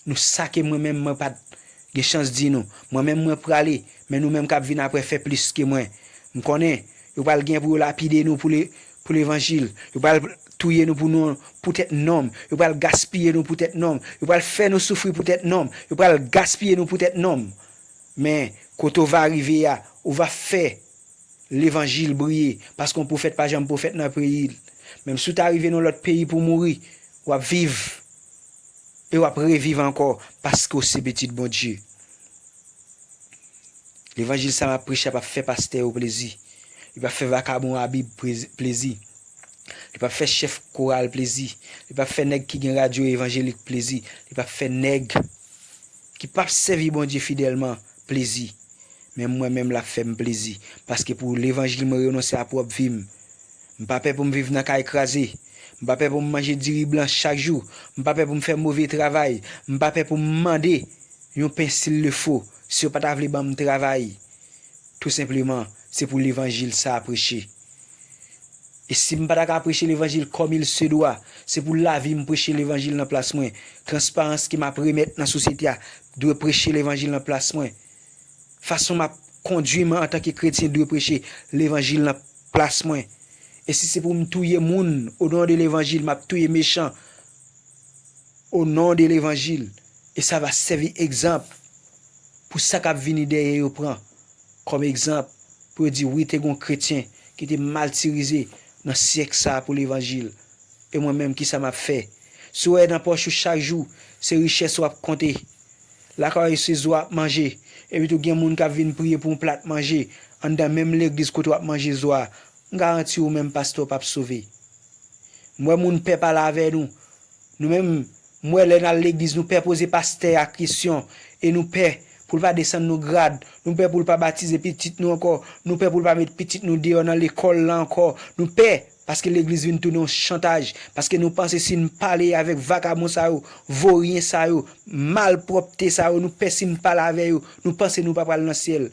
nou sa ke mwen menm mwen pa t gen chans di nou. Mwen menm mwen prale, men nou menm k ap vin apre fè plis ke mwen. M konnen yo pral gen pou yo lapide nou pou le, pou levanjil. Yo pral touye nou pou nou, poutèt non m. Yo pral gaspiye nou poutèt non m. Yo pral fè nou soufri poutèt non m. Yo pral gaspiye nou poutèt non m. Men, kote w va rive a, ou va fè levanjil briye, paske yon pwofèt pa janm pwofèt nan peyi l. Menm si w ta rive nan lòt peyi pou w mouri, w ap viv, e w ap reviv ankò, paske w se pitit Bondye. Levanjil sa m ap preche a p ap fè pastè yo plezi. Li p ap fè vakabon a Bib prezi-, plezi. Li p ap fè chèf koral plezi. Li p ap fè nèg ki gen radyo evanjelik plezi. Li p ap fè nèg ki p ap sèvi Bondye fidèlman plezi. Men mwen menm, l ap fè m plezi. Paske pou levanjil, mwen renonse a pwòp vi m. M pa pè pou m viv nan kay kraze. M pa pè pou m manje diri blan chak jou. M pa pè pou m fè move travay. M pa pè pou m mande yon pen s'il le faut, si yo pa ta vle ban m travay. Tou senpleman, se pou levanjil sa a preche. E si m pa ta ka preche levanjil kòm il se dwa, se pou lavi m preche levanjil nan plas mwen. Transparans ke m ap remèt nan sosyete a dwe preche levanjil nan plas mwen. Fason m ap kondui m antanke kretyen dwe preche levanjil nan plas mwen. E si se pou m touye moun o non de levanjil, m ap touye mechan o non de levanjil. E sa va sèvi egzanp pou sa k ap vini dèyè yo pran kòm egzanp, pou yo di, wi, te gen yon kretyen ki te matirize nan syèk sa a pou levanjil. E mwen menm, kisa m ap fè? Si w wè nan pòch ou chak jou, se richès w ap konte. Lakay ou se zo w ap manje. Epi tou gen moun k ap vin priye pou yon plat manje anndan menm legliz kote w ap manje zo a. M garanti w menm pastè w p ap sove. M wè moun pè pale avè nou. Nou menm, m wè lè n al legliz, nou pè poze pastè a kesyon, e nou pè pou l pa desann nou grad, nou pè pou l pa batize pitit nou ankò, nou pè pou l pa met pitit nou deyò nan lekòl la ankò, nou pè, paske legliz vin tounen yon chantaj, paske nou panse si n pale avèk vakabon sa yo, voryen sa yo, malpwòpte sa yo, nou pè si n pale avè yo, nou panse nou pa pral nan syèl.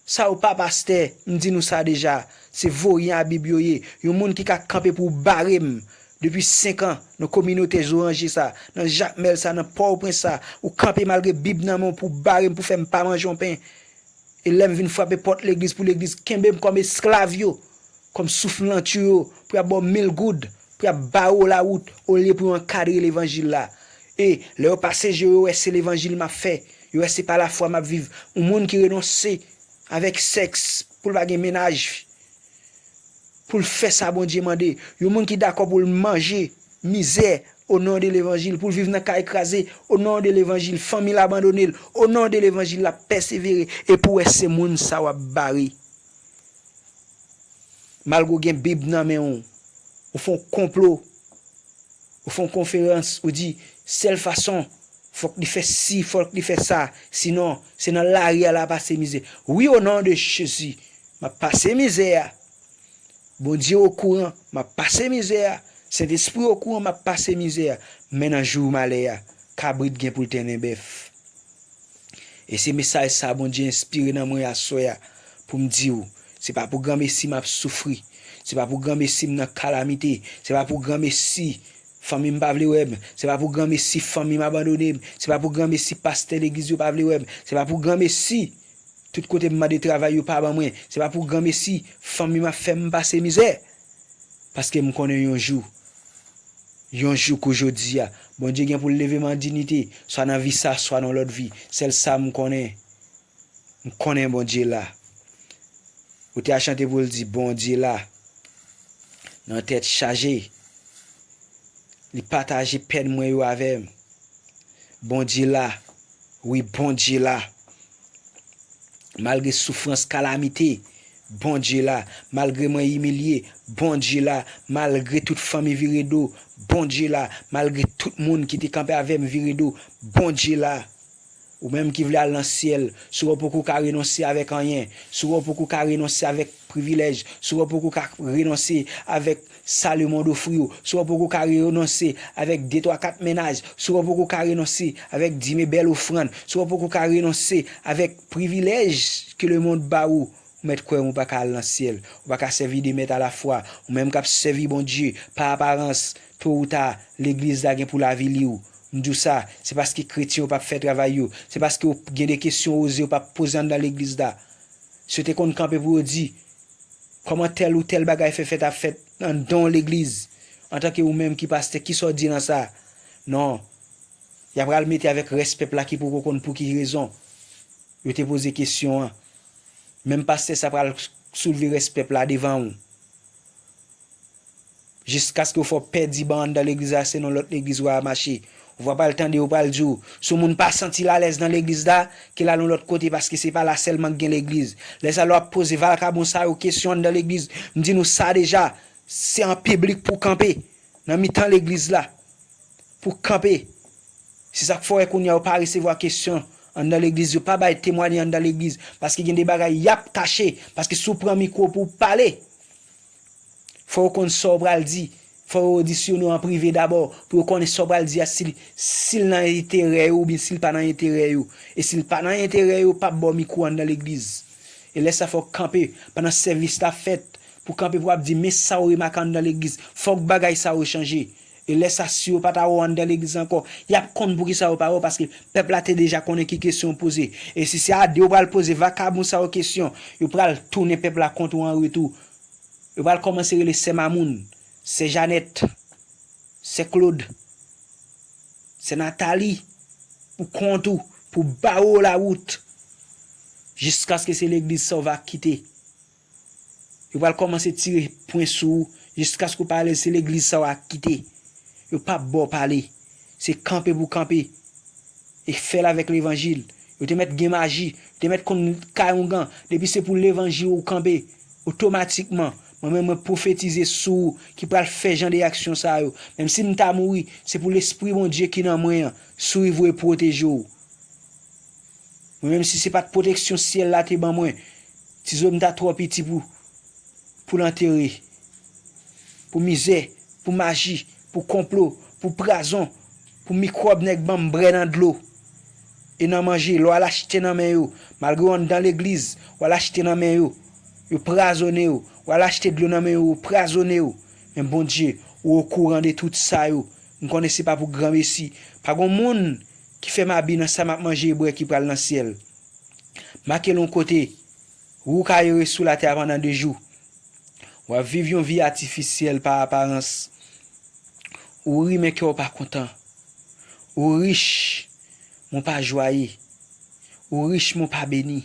Sa yo pa pastè, m di nou sa deja, se voryen a Bib yo ye. Yon moun ki ka kanpe pou bare m depi senk an nan kominote Zoranje sa, nan Jakmèl sa, nan Pòtoprens sa, ou kanpe malgre Bib nan men w pou bare m, pou fè m pa manje yon pen. E lè m vin frape pòt legliz pou legliz kenbe m kòm esklav yo, kòm souflantyou yo, pou y ap ba w mil goud, pou y ap bare w lawout, olye pou yo ankadre levanjil la. E lè yo pase je yo, yo wè se levanjil m ap fè, yo wè se pa lafwa m ap viv. Yon moun ki renonse avèk sèks pou l pa gen mennaj, pou l fè sa Bondye mande. Yon moun ki dakò pou l manje mizè o non de levanjil, pou l viv nan kay kraze o non de levanjil, fanmi l abandone l o non de levanjil, l ap pèsevere. E pou w wè se moun sa w ap bare. Malgre w gen Bib nan men w, ou fè yon konplo, ou fè yon konferans, ou di, sèl fason, fòk li fè si, fòk li fè sa, sinon, se nan lari a l a pase mizè. Wi, o non de Jezi, m ap pase mizè a. Bondye okouran, m ap pase mizè a. Sentespri okouran, m ap pase mizè a. Men nan jou malè a, kabrit gen pou l trennen bèf. E se mesaj sa Bondye enspire nan mwen aswè a pou m di w, se pa pou granmesi m ap soufri, se pa pou granmesi m nan kalamite, se pa pou granmesi fanmi m pa vle wè m, se pa pou granmesi fanmi m abandone m, se pa pou granmesi pastè legliz yo pa vle wè m, se pa pou granmesi tout kote m mande travay yo pa ban mwen, se pa pou granmesi fanmi m ap fè m pase mizè. Paske m konnen yon jou, yon jou kou jodi a, Bondye gen pou l leve m an dinite, swa nan vi sa, swa nan lòt vi. Sèl sa m konnen, m konnen Bondye la. Ou te a chante pou l di, Bondye la, nan tèt chaje, li pataje pèn mwen yo avè m. Bondye la, wi, Bondye la. Malgre soufrans, kalamite, Bondye la. Malgre mwen imilye, Bondye la. Malgre tout fanmi vire do, Bondye la. Malgre tout moun ki te kanpe avè m vire do, Bondye la. Ou menm ki vle al nan syèl, si w poko ka renonse avèk anyen, si w poko ka renonse avèk privilèj, si w poko ka renonse avèk sa lemonn ofri w, si w poko ka renonse avèk de, twa, kat mennaj, si w poko ka renonse avèk dim e bèl ofrann, si w poko ka renonse avèk privilèj ke lemonn ba ou, ou mèt kwè m, ou pa ka al nan syèl, ou pa ka sèvi de mèt alafwa, ou menm k ap sèvi Bondye pa aparans, to ou ta, legliz la gen pou l avili w. M di w sa, se paske kretyen yo p ap fè travay yo, se paske w gen de kesyon oze yo p ap poze anndan legliz la. Si yo te konn kanpe pou yo di, kòman tèl ou tèl bagay fè fèt ap fèt anndan yon legliz, antanke ou menm ki pastè, kisa w di nan sa? Non, y ap pral mete avèk rès pèp la ki poko konn pou ki rezon yo te poze kesyon an. Menm pastè sa pral soulve rès pèp la devan w. Jiskaske w fè w pèdi ban anndan legliz la, se nan lòt legliz w a mache. Ou va pral tande yo pral di w, si yon moun pa santi l alèz nan legliz la, ke l al yon lòt kote, paske se pa la sèlman k gen legliz. Lè sa lè w ap poze vakabon sa yo kesyon anndan legliz, m di nou sa deja, se an piblik pou w kanpe nan mitan legliz la, pou w kanpe. Se sa k fè w wè kounye a yo pa resevwa kesyon anndan legliz, yo pa bay temwanye anndan legliz, paske gen de bagay y ap kache, paske si w pran mikwo pou w pale, fò yo konn sa w pral di. Fò yo di sou nou an prive dabò, pou yo konnen sa w pral di a, si l, si l nan enterè yo oubyen si l pa nan enterè yo. E si l pa nan enterè yo, yo p ap ba w mikwo anndan legliz. E lè sa fò w kanpe, pandan sèvis la fèt, pou w kanpe pou w ap di, men sa w remake anndan legliz. Fòk bagay sa yo chanje. E lè sa, si yo pa ta wè w anndan legliz ankò, y ap konn poukisa yo pa wè w, paske pèp la te deja konnen ki kesyon w poze. E si se a de yo pral poze vakabon sa yo kesyon, yo pral tounen pèp la kont ou an retou. Yo pral kòmanse rele sè Mamoun, sè Janèt, sè Klod, sè Natali, pou kont ou, pou bare w lawout, jiskaske se legliz sa w va kite. Yo pral kòmanse tire pwen sou ou, jiskaske w pa alèz, se legliz sa w a kite. Yo p ap ba w pale. Se kanpe pou kanpe. E fè l avèk levanjil. Yo te mèt gen maji, yo te mèt konn kay ongan. Depi se pou levanjil ou kanpe, otomatikman, Mwen menm, mwen pwofetize sou ou ki pral fè jan de aksyon sa yo. Menm si m ta mouri, se pou Lespri Bondye ki nan mwen an swiv ou e pwoteje w. Mwen menm, si se pa t pwoteksyon syèl la te ban mwen, ti zo m ta twò piti pou, pou l antere, pou mizè, pou maji, pou konplo, pou prazon, pou mikwòb nèg ban m brè nan dlo e nan manje, lè w al achte nan men yo, malgre w anndan legliz, w al achte nan men yo, yo prazone w, w al achte dlo nan men yo, yo prazone w. Men Bondye, ou okouran de tout sa yo. M konnen se pa pou granmesi. Pa gon moun ki fè m abi nan sa m ap manje e bwè ki pral nan syèl. Make l yon kote, ou ka ere sou latè a pandan de jou. W ap viv yon vi atifisyèl pa aparans. Ou ri, men kè w pa kontan. Ou rich, men w pa jwaye. Ou rich, men w pa beni.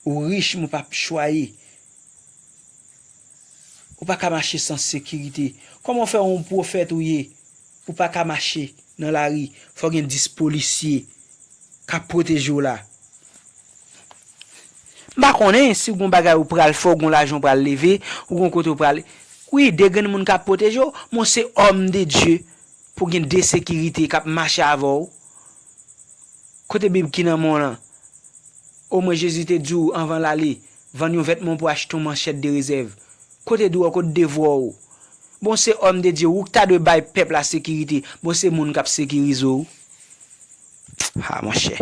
Ou rich, men w pa chwaye. Ou pa ka mache san sekirite. Kòman w fè yon pwofèt ou ye, ou pa ka mache nan lari, fò gen dis polisye k ap pwoteje w la? M pa konnen si w gon bagay ou pral fè, w gon lajan w pral leve, ou gon kote w pral. Wi, de grenn moun k ap pwoteje w, men w se òm de Dye pou gen de sekirite k ap mache avè w. Kote Bib ki nan men w lan? Omwen Jezi te di w anvan l ale, vann yon vètman w pou achte yon manchèt de rezèv. Kote dwa w, kote devwa w? Bon, se òm de Dye, ou k ta dwe bay pèp la sekirite. Bon, se moun k ap sekirize w. Ha, monchè.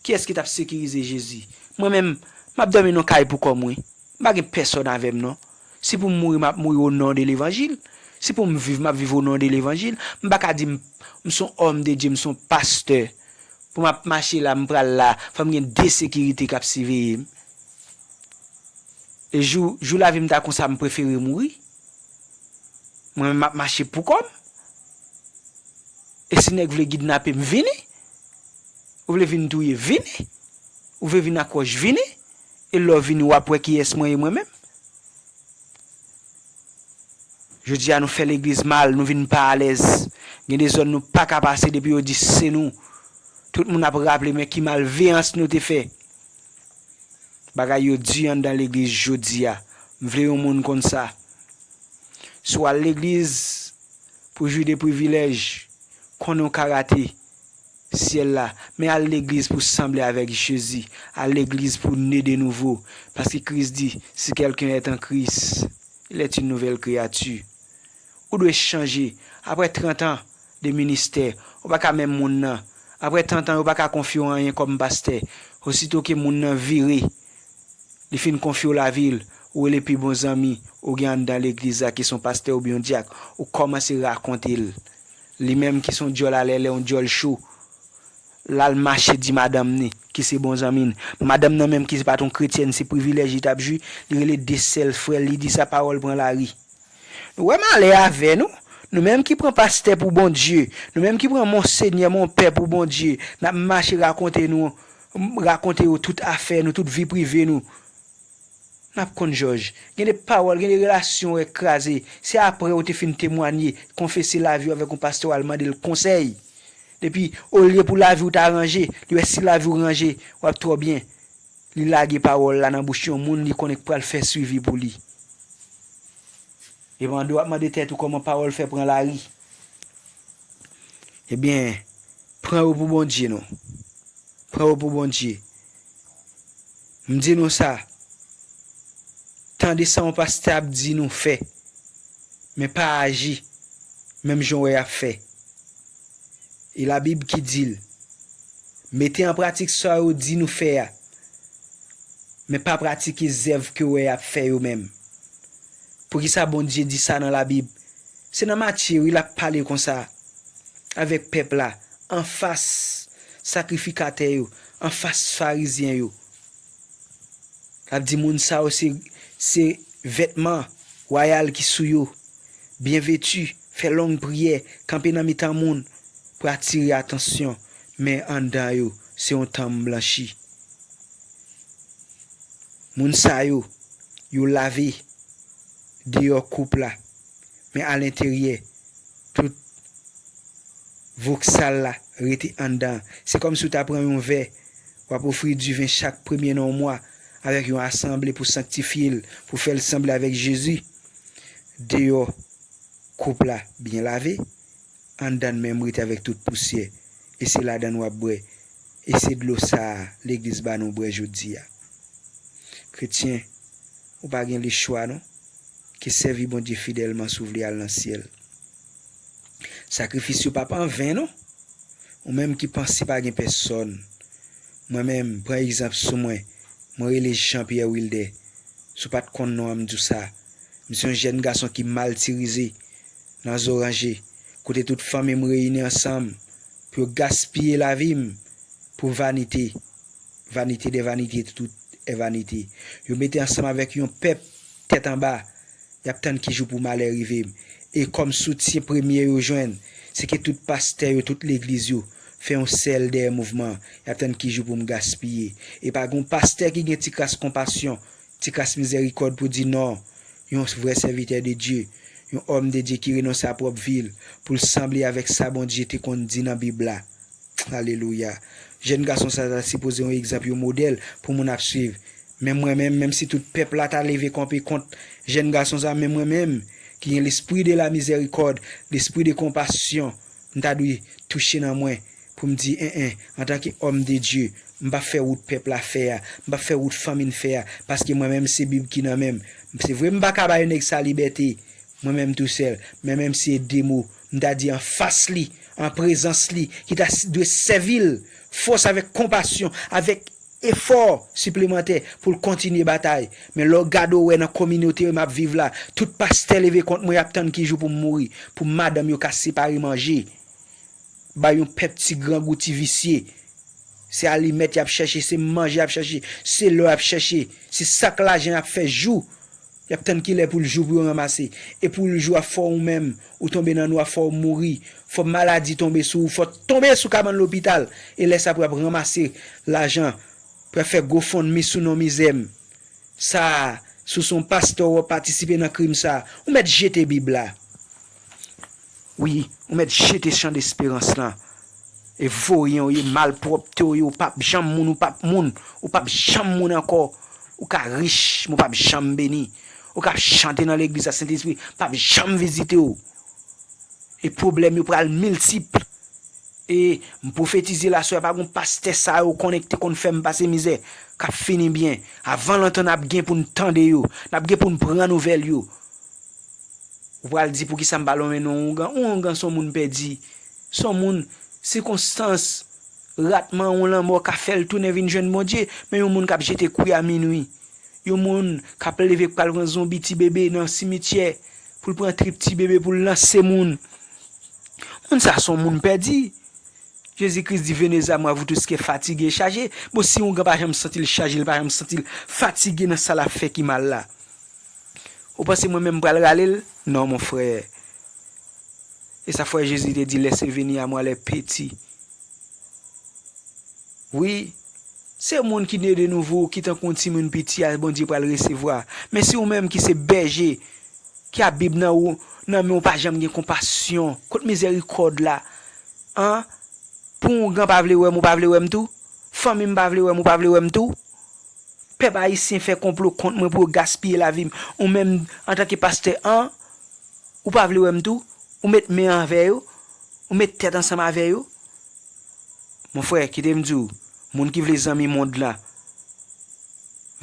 Kiyès ki t ap sekirize Jezi? Mwen menm, m ap dòmi nan kay pou kò m, wi. M pa gen pèsòn avè m, non. Si pou m mouri, m ap mouri o non de levanjil. Si pou m viv, m ap viv o non de levanjil. M pa ka di m, m se yon òm de Dye, m se yon pastè. Pou m ap mache la, m pral la, fò m gen de sekirite k ap siveye m. E jou, jou lavi m ta konsa, m prefere mouri. Mwen menm, m ap mache pou kò m. E si nèg vle kidnape m, vini. Ou vle vin touye, vini. Ou vle vin ak wòch, vini. E lè w vini, w ap wè kiyès mwen ye mwen menm. Jodi a, nou fè legliz mal, nou vin pa alèz. Gen de zòn nou pa ka pase depi yo di se nou. Tout moun ap raple, men ki malveyans nou te fè. Bagay yo di anndan legliz jodi a. M vle yon moun konn sa. Si w al legliz pou jwi de privilèj, konnen w ka rate syèl la, men al legliz pou sanble avèk Jezi. Al legliz pou ne de nouvo. Paske Kris di, si quelqu'un est en Christ, il est une nouvelle créature. Ou dwe chanje. Apre trant an de ministè, ou pa ka menm moun nan. Apre trant an, yo pa ka konfye w anyen kòm pastè. Osito ke moun nan vire, li fin konfye w lavi l, ou rele pi bon zanmi ou gen anndan legliz la, ki se yon pastè oubyen yon dyak, ou kòmanse rakonte l. Li menm ki se yon djòl alèlè, yon djòl cho, l al mache di madanm ni, ki se bon zanmi n. Madanm nan menm ki se pa t yon kretyèn, se privilèj li t ap jwi, li rele de sèl frè l, li di sa pawòl pran lari. Nou wè malè avè nou, nou menm ki pran pastè pou Bondye, nou menm ki pran monsenyè, monpè pou Bondye, n ap mache rakonte nou, rakonte yo tout afè nou, tout vi prive nou. N ap konn jòj. Gen de pawòl, gen de relasyon w wè k kraze. Se apre w te fin temwanye, konfese lavi w avèk yon pastè, w al mande l konsèy. Depi, olye pou lavi w ta ranje, li wè si lavi w ranje, w ap twò byen. Li lage pawòl la nan bouch yon moun li konnen k pral fè swivi pou li. E pandan w ap mande tèt ou kòman pawòl fè pran lari. Ebyen, pran yo pou Bondye non. Pran yo pou Bondye. M di nou sa, tande sa yon pastè ap di nou fè, men pa aji menm jan w wè y ap fè. E Labib ki di l, mete an pratik sa yo di nou fè a, men pa pratike zèv ke w wè y ap fè yo menm. Poukisa Bondye di sa nan Labib? Se nan Matye, wi, l ap pale konsa avèk pèp la, anfas sakrifikatè yo, anfas farizyen yo. L ap di, moun sa yo se, se vètman wayal ki sou yo, byen veti, fè long priyè, kanpe nan mitan moun pou atire atansyon, men anndan yo, se yon tanm blanchi. Moun sa yo, yo lave deyò koup la, men alenteryè, tout voksal la rete anndan. Se kòmsi w ta pran yon vè, w ap ofri diven chak premye nan yon mwa, avèk yon asanble pou sanktifye l, pou fè l sanble avèk Jezi. Deyò, koup la byen lave, anndan l menm rete avèk tout pousyè, e se ladan l w ap bwè, e se dlo sa a legliz ba nou bwè jodi a. Kretyen, ou pa gen lechwa non, ke sèvi Bondye fidèlman si w vle al nan syèl. Sakrifis yo p ap anven non. Ou menm ki panse pa gen pèsòn. Mwen menm, pran egzanp sou mwen. Mwen rele Jean Pierre Wilder. Si w pa t konn non an, m di w sa. M se yon jèn gason ki matirize nan Zoranje, kote tout fanmi m reyini ansanm pou yo gaspiye lavi m pou vanite. Vanité des vanités, tout est vanité. Yo mete ansanm avèk yon pèp tèt anba, y ap tann ki jou pou malè rive m. E kòm soutyen premye yo jwenn, se ke tout pastè yo, tout legliz yo, fè yon sèl dèyè mouvman an. Y ap tann ki jou pou m gaspiye. E pa gen yon pastè ki gen ti kras konpasyon, ti kras mizèrikòd pou di non, yon vrè sèvitè de Dye, yon òm de Dye ki renonse a pwòp vi l pou l sanble avèk sa Bondye te konn di nan Bib la. Alelouya. Jèn gason sa ta sipoze yon egzanp, yon modèl pou moun ap swiv. Men mwen menm, menm si tout pèp la ta leve kanpe kont jèn gason sa, men mwen menm, ki gen lespri de la mizèrikòd, lespri de konpasyon, m ta dwe touche nan mwen pou m di, en, en, antanke òm de Dye, m p ap fè wout pèp la fè a, m p ap fè wout fanmi n fè a, paske mwen menm se Bib ki nan men m. Se vre m pa ka ba yon nèg sa libète, mwen menm tousèl, men menm si e de mo, m ta di anfas li, an prezans li, ki ta s- dwe sèvi l fòs avèk konpasyon, avèk efò siplemantè pou l kontinye batay. Men lè w gade w wè nan kominote m ap viv la, tout pastè leve kont mwen, y ap tann ki jou pou m mouri, pou madanm yo ka separe manje. Bay yon pèp ti grangou, ti visye. Se alimèt y ap chèche, se manje y ap chèche, se lò y ap chèche, se sak lajan y ap fè jou. Y ap tann kilè pou l jou pou yo ranmase. E pou l jou a fò ou menm, ou tonbe nan nwa, fò w mouri, fò maladi tonbe sou ou, fò w tonbe sou kabann lopital. E lè sa pou y ap ranmase lajan, pou y ap fè GoFundMe sou non mizè m. Sa a, si w se yon pastè w ap patisipe nan krim sa a, ou mèt jete Bib la. Wi, ou mèt jete chan desperans lan. E voye w ye, malpwòpte w ye, ou p ap janm moun, ou p ap moun, ou p ap janm moun ankò. Ou ka rich, men ou p ap janm beni. Ou ka ap chante nan legliz la, Sentespri p ap janm vizite w. E pwoblèm yo pral miltip. E m pwofetize la, swa pa gen pastè sa yo konnen ki te konn fè m pase mizè, k ap fini byen. Avan lontan, n ap gen pou n tande yo, n ap gen pou n pran nouvèl yo. Ou pral di, "Poukisa m pa lonmen non oungan?" Yon oungan se yon moun pèdi. Se yon moun, sikonstans, ratman, yon lanmò ka fè l tounen vin jwenn Bondye. Men yon moun k ap jete kwi a minwi. Yon moun k ap leve k pral pran zonbi ti bebe nan simityè, pou l pran trip ti bebe pou l lanse moun. Moun sa se yon moun pèdi. Jezi Kris di, "Venez à moi, vous tous qui êtes fatigués et chargés." Bon, si yon oungan pa janm santi l chaje, li pa janm santi l fatige nan sa l ap fè ki mal la, ou panse mwen menm m pral rale l? Non, mon frè. E sa frè Jezi te di, "Laissez venir à moi les petits." Wi, se moun ki ne de nouvo, ki tankou yon timoun piti a, Bondye pral resevwa. Men si ou menm ki se bèje, ki ap Bib nan ou, nan men w, pa janm gen konpasyon, kot mizèrikòd la? An? Pou yon oungan pa vle wè m, ou pa vle wè m tou? Fanmi m pa vle wè m, ou pa vle wè m tou? Pèp ayisyen fè konplo kont mwen pou yo gaspiye lavi m. Ou menm, antanke pastè, an? Ou pa vle wè m tou? Ou met men avè yo? Ou met tèt ansanm avè yo? Mon frè, kite m di w, moun ki vle zanmi mond la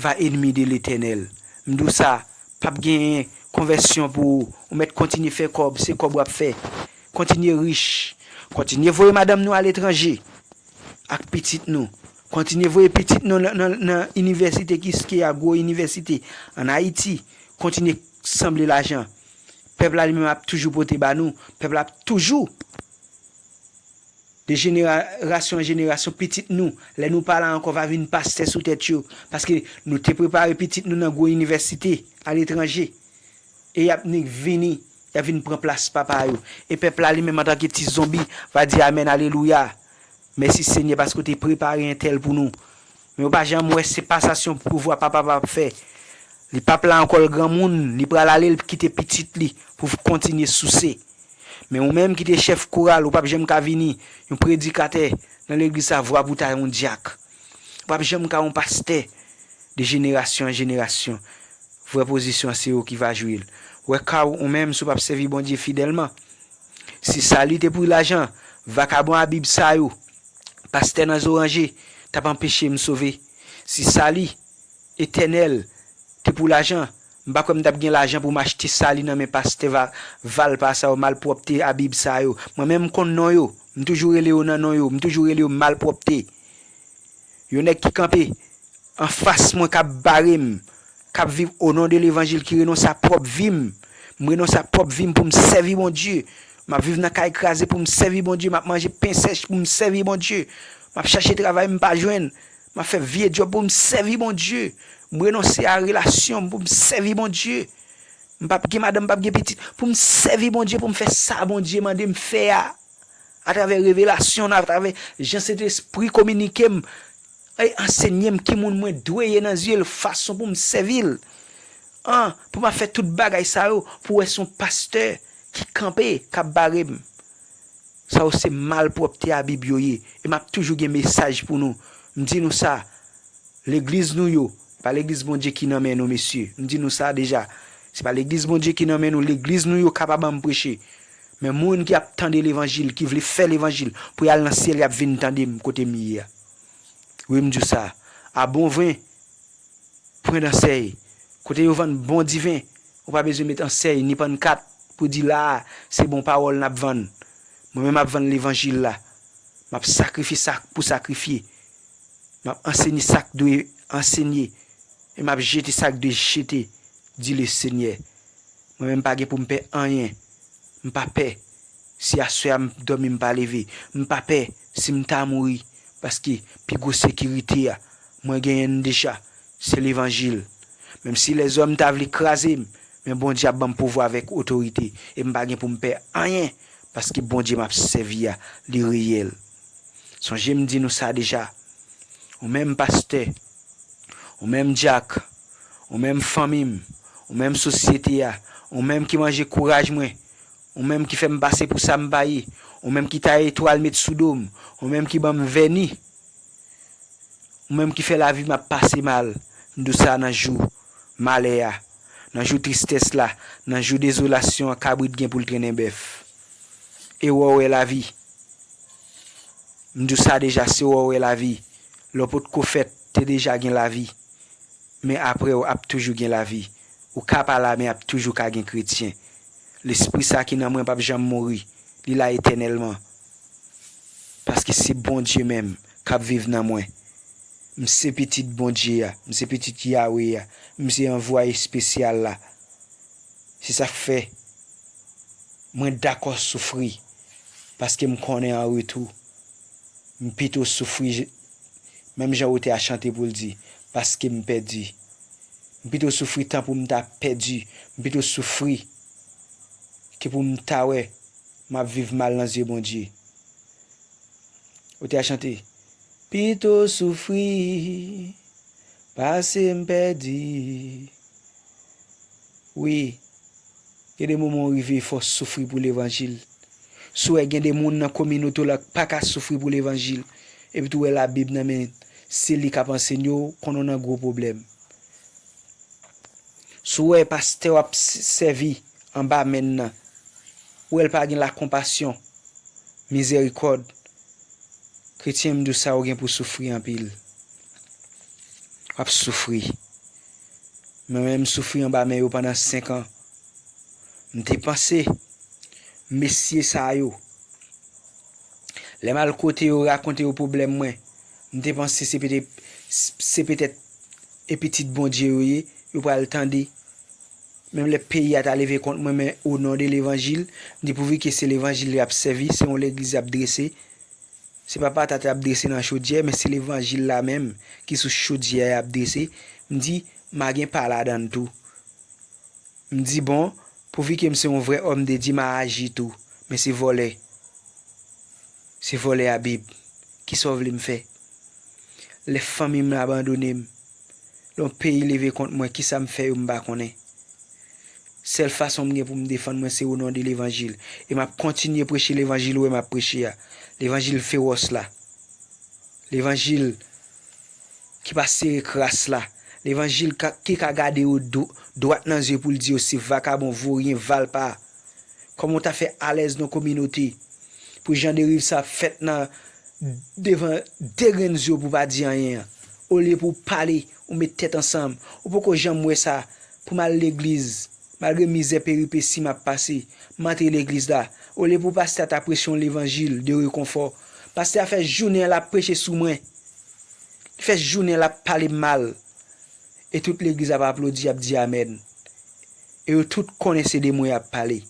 va ennemi de Letènèl. M di w sa, p ap genyen konvèsyon pou ou. Ou mèt kontinye fè kòb, se kòb w ap fè. Kontinye rich. Kontinye voye madanm nou aletranje ak pitit nou. Kontinye voye pitit nou nan, nan, nan inivèsite ki, ki a gwo inivèsite ann Ayiti. Kontinye sanble lajan. Pèp la li menm ap toujou pote ba nou. Pèp la ap toujou de jenerasyon an jenerasyon, pitit nou, lè nou pa la ankò, va vin pastè sou tèt yo. Paske nou te prepare pitit nou nan gwo inivèsite aletranje. E y ap nik vini, y ap vin pran plas papa yo. E pèp la li menm antanke ti zonbi va di amèn, alelouya. Mèsi Senyè paske w te prepare entèl pou nou. Men yo pa janm wè se pasasyon pouvwa papa pa ap fè. Li p ap la ankò, l granmoun, li pral ale, l kite pitit li pou kontinye souse. Men ou menm ki te chèf koral, ou p ap janm ka vini yon predikatè nan legliz sa, vwa pou ta yon dyak. Ou p ap janm ka yon pastè. de jenerasyon an jenerasyon. Vrè pozisyon an se yo ki va jwe l. Wè ka w, ou menm, si w p ap sèvi Bondye fidèlman. Si sali te pou lajan, vakabon a Bib sa yo, pastè nan zoranje, t ap anpeche m sove. Si sali etènèl te pou lajan, m pa kwè m t ap gen lajan pou m achte sali nan men pastè va, valpa sa yo, malpwòpte a Bib sa yo. Mwen menm m konn non yo, m toujou rele yo nan non yo, m toujou rele yo malpwòpte. Yon nèg ki kanpe anfas mwen k ap bare m, k ap viv o non de levanjil, ki renonse a pwòp vi m. M renonse a pwòp vi m pou m sèvi Bondye. M ap viv nan kay kraze pou m sèvi Bondye. M ap manje pen sèch pou m sèvi Bondye. M ap chache travay m pa jwenn. M ap fè vye djòb pou m sèvi Bondye. M renonse a relasyon m pou m sèvi Bondye. M p ap gen madanm, m p ap gen pitit. Pou m sèvi Bondye, pou m fè sa Bondye mande m fè a. Atravè revelasyon, atravè jan Sentespri kominike m, e ansenye m ki moun mwen dwe ye nan zye l, fason pou m sèvi l. An, pou m ap fè tout bagay sa yo, pou wè se yon pastè ki kanpe, k ap bare m. Sa yo se malpwòpte a Bib yo ye. E m ap toujou gen mesaj pou nou. M di nou sa, legliz nou yo, se pa legliz Bondye ki nan men nou, mesye. M di nou sa deja. Se pa legliz Bondye ki nan men nou. Legliz nou yo ka pa ban m preche. Men moun ki ap tande levanjil, ki vle fè levanjil, pou y al nan syèl, y ap vin tande m kote m ye a. Wi, m di w sa. A bon vin, pwen dansèy. Kote yo vann bon diven, ou pa bezwen met ansèy, ni pannkat, pou di la a, se bon pawòl n ap vann. Mwen menm, m ap vann levanjil la. M ap sakrifye sa k pou sakrifye. M ap ansenye sa k dwe ansenye. E m ap jete sa k dwe jete, di Lesenyè. Mwen menm, m pa gen pou m pè anyen. M pa pè si aswè a m dòmi, m pa leve. M pa pè si m ta mouri, paske pi gwo sekirite a, mwen genyen l deja, se levanjil. Menm si lèzòm ta vle kraze m, men Bondye ap ban m pouvwa avèk otorite, e m pa gen pou m pè anyen, paske Bondye m ap sèvi a, li reyèl. Sonje m di nou sa deja. Ou menm pastè, ou menm dyak, ou menm fanmi m, ou menm sosyete a, ou menm ki manje kouraj mwen, ou menm ki fè m pase pou sa m pa ye, ou menm ki taye etwal met sou do m, ou menm ki ban m vèni, ou menm ki fè lavi m ap pase mal, m di w sa nan jou malè a, nan jou tristès la, nan jou dezolasyon an, kabrit gen pou l trennen bèf. E wè w wè lavi. M di w sa deja, se wè w wè lavi. Lè w potko fèt, te deja gen lavi. Men apre w ap toujou gen lavi. Ou ka pa la, men ap toujou ka gen kretyen. Lespri sa ki nan mwen p ap janm mouri. Li la etènèlman. Paske se Bondye menm k ap viv nan mwen. M se pitit Bondye a. M se pitit Yawe a. M se anvwaye espesyal la. Se sa k fè mwen dakò soufri, paske m konnen an retou, m pito soufri, je- menm jan otè a chante pou l di, paske m pèdi. M pito soufri tan pou m ta pèdi, m pito soufri ke pou m ta wè m ap viv mal nan zye Bondye. Otè a chante, pito soufri, pase m pèdi. Wi, gen de moman w rive fò w soufri pou levanjil. Si w wè gen de moun nan kominote w la k pa ka soufri pou levanjil, epi tou w wè Labib nan men se li k ap ansenye w, konnen w nan gwo pwoblèm. Si w wè pastè w ap s- sèvi anba men l nan, w wè l pa gen lakonpasyon, mizèrikòd, kretyen, m di w sa, ou gen pou soufri anpil. W ap soufri. Mwen menm, m soufri anba men yo pandan senk an. M te panse, mesye sa yo, lè m al kote yo, rakonte yo pwoblèm mwen, m te panse se petèt, se petèt e pitit Bondye yo ye, yo pral tande. Menm lè peyi a ta leve kont mwen, men o non de levanjil, m di pouvi ke se levanjil y ap sèvi, se yon legliz y ap drese. Se pa patat y ap drese nan chodyè, men se levanjil la menm ki sou chodyè a y ap drese. M di, m a gen pa ladan l tou. M di, bon, pouvi ke m se yon vrè òm de Dye, m a aji tou. Men se vòlè. Se vòlè a Bib. Kisa w vle m fè? Lè fanmi m abandone m, lè yon peyi leve kont mwen, kisa m fè yo m pa konnen. Sèl fason m gen pou m defann mwen se o non de levanjil. E m ap kontinye preche levanjil ou wè m ap preche a. Levanjil fewòs la. Levanjil ki pa sere kras la. Levanjil ka, ki ka gade yo dwat nan zye pou l di yo se vakabon, voryen, valpa. Kòman w ta fè alèz nan kominote pou jan deriv sa ap fèt nan devan de grenn zye w pou w pa di anyen an? Olye pou w pale, ou met tèt ansanm. Ou poko janm wè sa pou m al legliz, malgre mizè peripesi m ap pase, m antre legliz la. Olye pou pastè a ta preche yon levanjil de rekonfò. Pastè a fè jounen an l ap preche sou mwen. Li fè jounen l ap pale m mal. E tout legliz ap aplodi, ap di amèn. E yo tout konnen se de mwen y ap pale.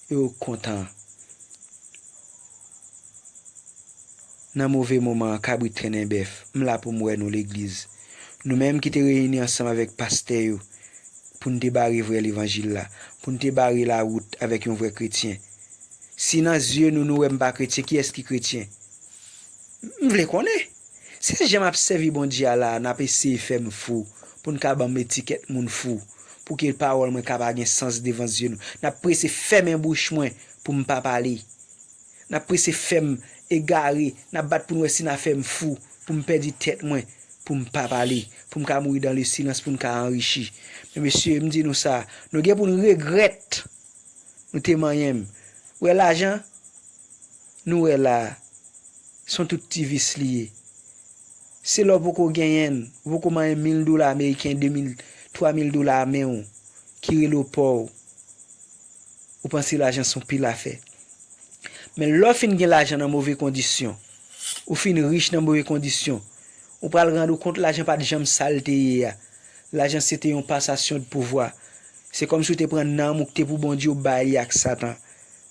E yo kontan. Nan move moman an, kabrit trennen bèf. M la pou m wè nou legliz. Nou menm ki te reyini ansanm avèk pastè yo pou n te bare vrè levanjil la, pou n te bare lawout avèk yon vrè kretyen. Si nan zye nou, nou wè m pa kretyen, kiyès ki kretyen? M vle konnen. Se jan m ap sèvi Bondye a la a, n ap eseye fè m fou, pou n ka ban m etikèt moun fou, pou ke pawòl mwen ka pa gen sans devan zye nou. N ap prese fèmen bouch mwen pou m pa pale. N ap prese fè m egare, n ap bat pou n wè si n a fè m fou, pou m pèdi tèt mwen, pou m pa pale, pou m ka mouri dans le silence, pou n ka anrichi. Men mesye, m di nou sa, nou gen pou n regrèt nou te manyen m. Wè lajan, nou wè la a, se yon tout ti vis li ye. Se lè w poko genyen l, ou poko manyen mil dola ameriken, de mil, twa mil dola a men w, ki rele w pòv. Ou panse lajan se yon pil afè. Men lè w fin gen lajan nan move kondisyon, ou fin rich nan move kondisyon, ou pral rann ou kont lajan pa t janm sa l te ye a. Lajan se te yon pasasyon de pouvwa. Se kòmsi w te pran nanm ou ki te pou Bondye, ou bay li ak Satan,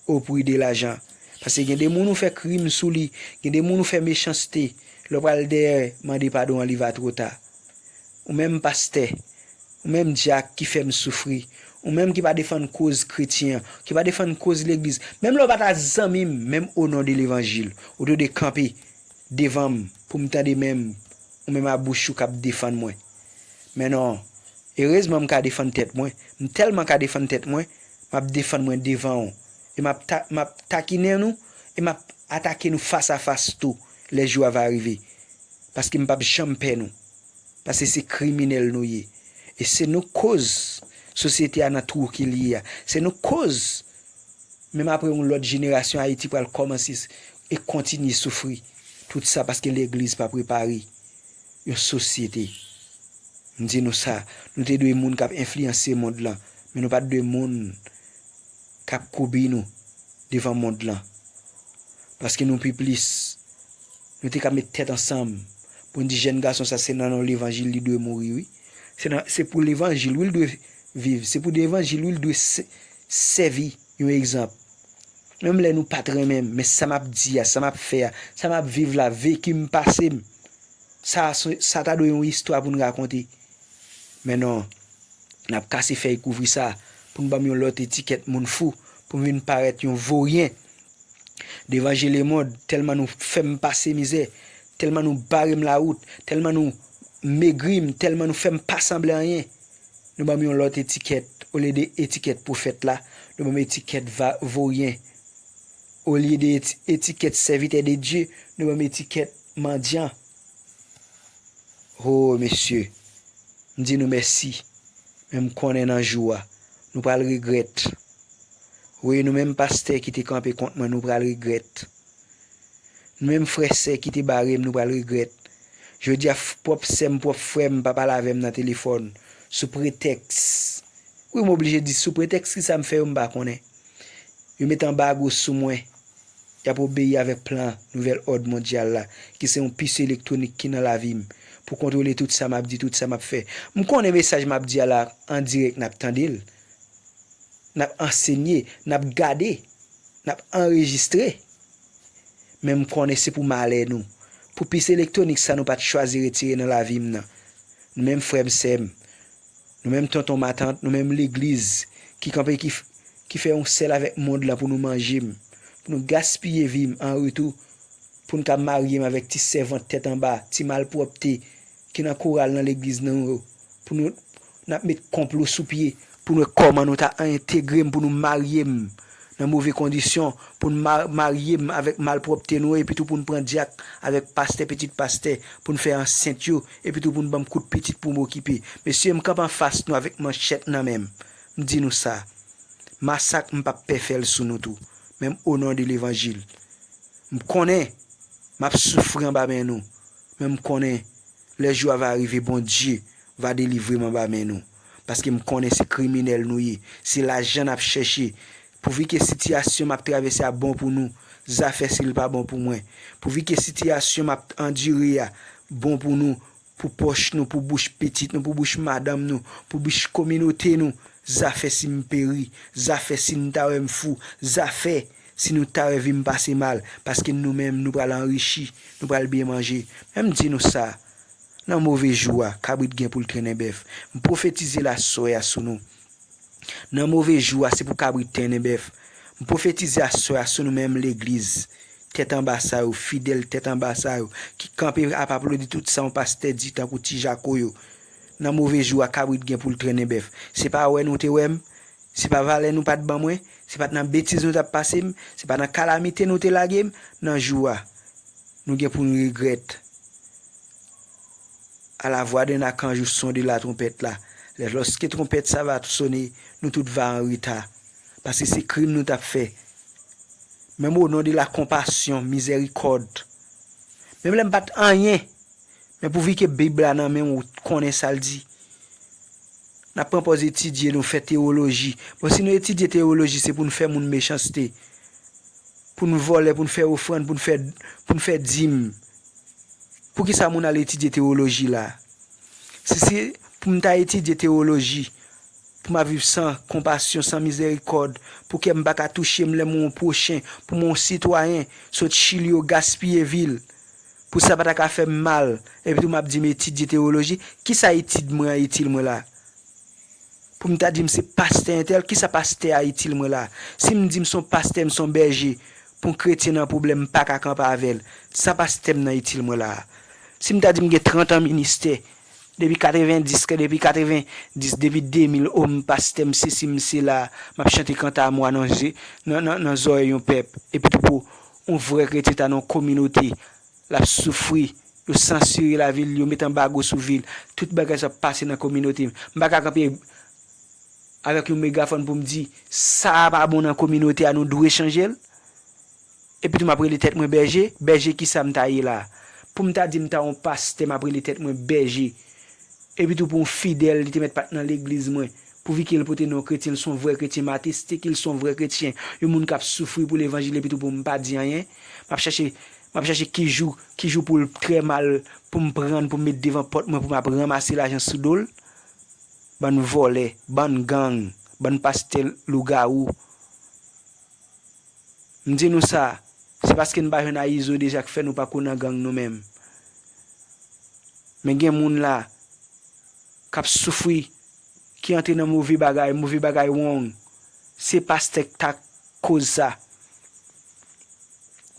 o pri de lajan. Paske gen de moun ou fè krim sou li, gen de moun ou fè mechanste, lè w pral dèyè mande padon an, li va twò ta. Ou menm pastè, ou menm dyak ki fè m soufri, ou menm ki pa defann koz kretyen an, ki pa defann koz legliz, menm lè w pa ta zanmi m, menm o non de levanjil, ou te dwe kanpe devan m pou m tande menm ou menm a bouch ou k ap defann mwen. Men non, erezman m ka defann tèt mwen, m tèlman ka defann tèt mwen, m ap defann mwen devan w, e m ap ta, m ap takinen nou, e m ap atake nou fas a fas tou, lè jou a va rive. Paske m p ap janm pè nou. Paske se kriminèl nou ye. E se nou koz sosyete a nan twou ke li ye a. Se nou koz, menm apre yon lòt jenerasyon, Ayiti pral kòmanse s-, e kontinye soufri. Tout sa paske legliz pa prepare yon sosyete. M di nou sa, nou te dwe moun k ap enfliyanse mond lan, men nou pa t dwe moun k ap koubi nou devan mond lan. Paske nou pi plis, nou te ka met tèt ansanm pou n di jèn gason sa se nan non levanjil li dwe mouri, wi. Se nan, se pou levanjil, wi, l dwe viv. Se pou levanjil, wi, l dwe sè-, sèvi yon egzanp. Menm lè nou pa t renmen m, men sa m ap di a, sa m ap fè a, sa m ap viv la, veki m, pase m. Sa, sa ta dwe yon istwa pou n rakonte. Men non, n ap kase fèy kouvri sa pou n ban m yon lòt etikèt moun fou, pou m vin parèt yon voryen devan je lemonn, tèlman nou fè m pase mizè, tèlman nou bare m lawout, tèlman nou megri m, tèlman nou fè m pa sanble anyen. Nou ban m yon lòt etikèt, olye de etikèt pwofèt la, nou ban m etikèt va-, voryen. Olye de eti-, etikèt sèvitè de Dye, nou ban m etikèt mandyan. Ho, mesye, m di nou mèsi, men m konnen nan jou a, nou pral regrèt. Wi, nou menm pastè ki te kanpe kont mwen, nou pral regrèt. Nou menm frè sè ki te bare m, nou pral regrèt. Jodi a, f-, pwòp sè m, pwòp frè m pa pale avè m nan telefòn, sou pretèks. Wi, m oblije di sou pretèks ki sa m fè yo, m pa konnen. Yo met anbago sou mwen. Y ap obeyi avèk plan nouvèl òd mondyal la, ki se yon pis elektwonik ki nan lavi m, pou kontwole tout sa m ap di, tout sa m ap fè. M konnen mesaj m ap di a la, an dirèk, n ap tande l, n ap ansenye, n ap gade, n ap anrejistre. Men m konnen se pou malè nou, pou pis elektwonik sa nou pa t chwazi retire nan lavi m nan. Nou menm frè m, sè m, nou menm tonton, matant, nou menm legliz ki kanpe, ki f-, ki fè yon sèl avèk mond lan pou nou manje m, pou nou gaspiye vi m an retou, pou n ka marye m avèk ti sèvant tèt anba, ti malpwòpte ki nan koral nan legliz nou yo, pou nou, n ap met konplo sou pye, pou nou wè kòman nou ta entegre m, pou nou marye m, nan move kondisyon, pou n ma-, marye m avèk malpwòpte nou, epi tou pou n pran dyak avèk pastè, pitit pastè, pou n fè ansent yo, epi tou pou n ban m kout pitit pou m okipe. Mesye, m kanpe anfas nou avèk manchèt nan men m. M di nou sa, masak, m p ap pè fè l sou nou tou, menm o non de levanjil. M konnen m ap soufri anba men nou, men m konnen lè jou a va rive, Bondye va delivre m anba men nou. Paske m konnen se kriminèl nou ye, se lajan n ap chèche. Pouvi ke sitiyasyon m ap travèse a bon pou nou, zafè si l pa bon pou mwen. Pouvi ke sitiyasyon m ap andire a bon pou nou, pou pòch nou, pou bouch pitit nou, pou bouch madanm nou, pou bouch kominote nou, zafè si m peri, zafè si n ta wè m fou, zafè si nou ta wè vi m pase mal, paske nou menm nou pral anrichi, nou pral byen manje. Men m di nou sa, nan move jou a, kabrit gen pou l trennen bèf. M pwofetize l aswè a sou nou. Nan move jou a, se pou kabrit trennen bèf. M pwofetize aswè a sou nou menm legliz, tèt anba sa yo, fidèl tèt anba sa yo, ki kanpe ap aplodi tout sa yon pastè di tankou ti jako yo. Nan move jou a, kabrit gen pou l trennen bèf. Se pa wè nou te wè m, se pa valè nou pa t ban mwen, se pa t nan betiz nou t ap pase m, se pa nan kalamite nou te lage m, nan jou a, nou gen pou n regrèt. À la voix d'un archange ou son de la trompette la. Lè, lòske twonpèt sa va sone, nou tout va an reta. Paske se krim nou t ap fè. Menm o non de la konpasyon, mizèrikòd. Menm lè m pa t anyen, men pouvi ke Bib la nan men w, ou konnen sa l di. N ap pran pòz etidye, nou fè teyoloji. Bon, si nou etidye teyoloji, se pou n fè moun mechanste. Pou n vòlè, pou n fè ofrann, pou n fè, pou n fè dim. Poukisa moun al etidye teyoloji la? Si se pou m ta etidye teyoloji, pou m ap viv san konpasyon, san mizèrikòd, pou kè m pa ka touche m lè m yon pwochen, pou m yon sitwayen, sot Chili yo gaspiye vi l, pou sa pa ta ka fè m mal, epi tou m ap di m etidye teyoloji, kisa etid mwen an itil mwen la? Pou m ta di m se pastè entèl, kisa pastè a itil mwen la? Si m di m se yon pastè, m se yon bèje, pou yon kretyen nan pwoblèm, m pa ka kanpe avè l, sa pastè m nan itil mwen la? Si m ta di m gen trant an ministè, depi katrevendis, depi katrevendis, depi de mil, o m pastè, m sesi, m sela, m ap chante kanta a mwa nan je, nan, nan, nan zòrèy yon pèp, epi tou pou yon vrè kretyen ta nan yon kominote, l ap soufri, yo sansire lavi l, yo met anbago sou vi l, tout bagay sa ap pase nan kominote m. M pa ka kanpe avèk yon megafòn pou m di, sa a pa bon nan kominote a, nou dwe chanje l. Epi tou m ap rele tèt mwen bèje, bèje kisa m ta ye la? Pou m ta di m ta yon pastè, m ap rele tèt mwen bèje. Epi tou pou yon fidèl, li te mèt pa t nan legliz mwen. Pouvi ke l pote non kretyen, l se yon vrè kretyen, m ateste ke l se yon vrè kretyen, yon moun k ap soufri pou levanjil, epi tou pou m pa di anyen. M ap chèche, m ap chèche ki jou, ki jou pou l trè mal, pou m pran l, pou m met devan pòt mwen, pou m ap ranmase lajan sou do l. Bann vòlè, bann gang, bann pastè lougawou. M di nou sa, se paske n pa jwenn a Izo deja k fè nou pa kou nan gang nou menm. Men gen moun la k ap soufri, ki antre nan move bagay, move bagay wrong. Se pastè k ta koz sa.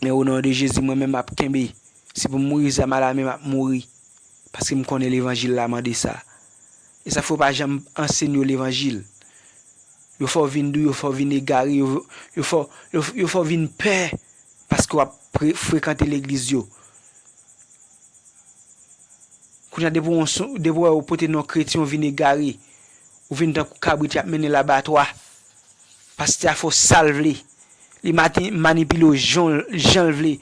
Men o non de Jezi, mwen menm m ap kenbe. Si pou m mouri, zam alame, m ap mouri. Paske m konnen levanjil la mande sa. E sa fè w pa janm ansenye w levanjil. Yo fè w vin dou, yo fè w vin egare, yo, yo fè w, yo, yo fè w vin pè paske w ap pre-, frekante legliz yo. Kounye a, depi w, depi w wè yo pote non kretyen, w vin egare. Ou vin tankou kabrit y ap mennen labatwa. Pastè a fè w sa l vle. Li mati-, manipile w jan, jan l vle.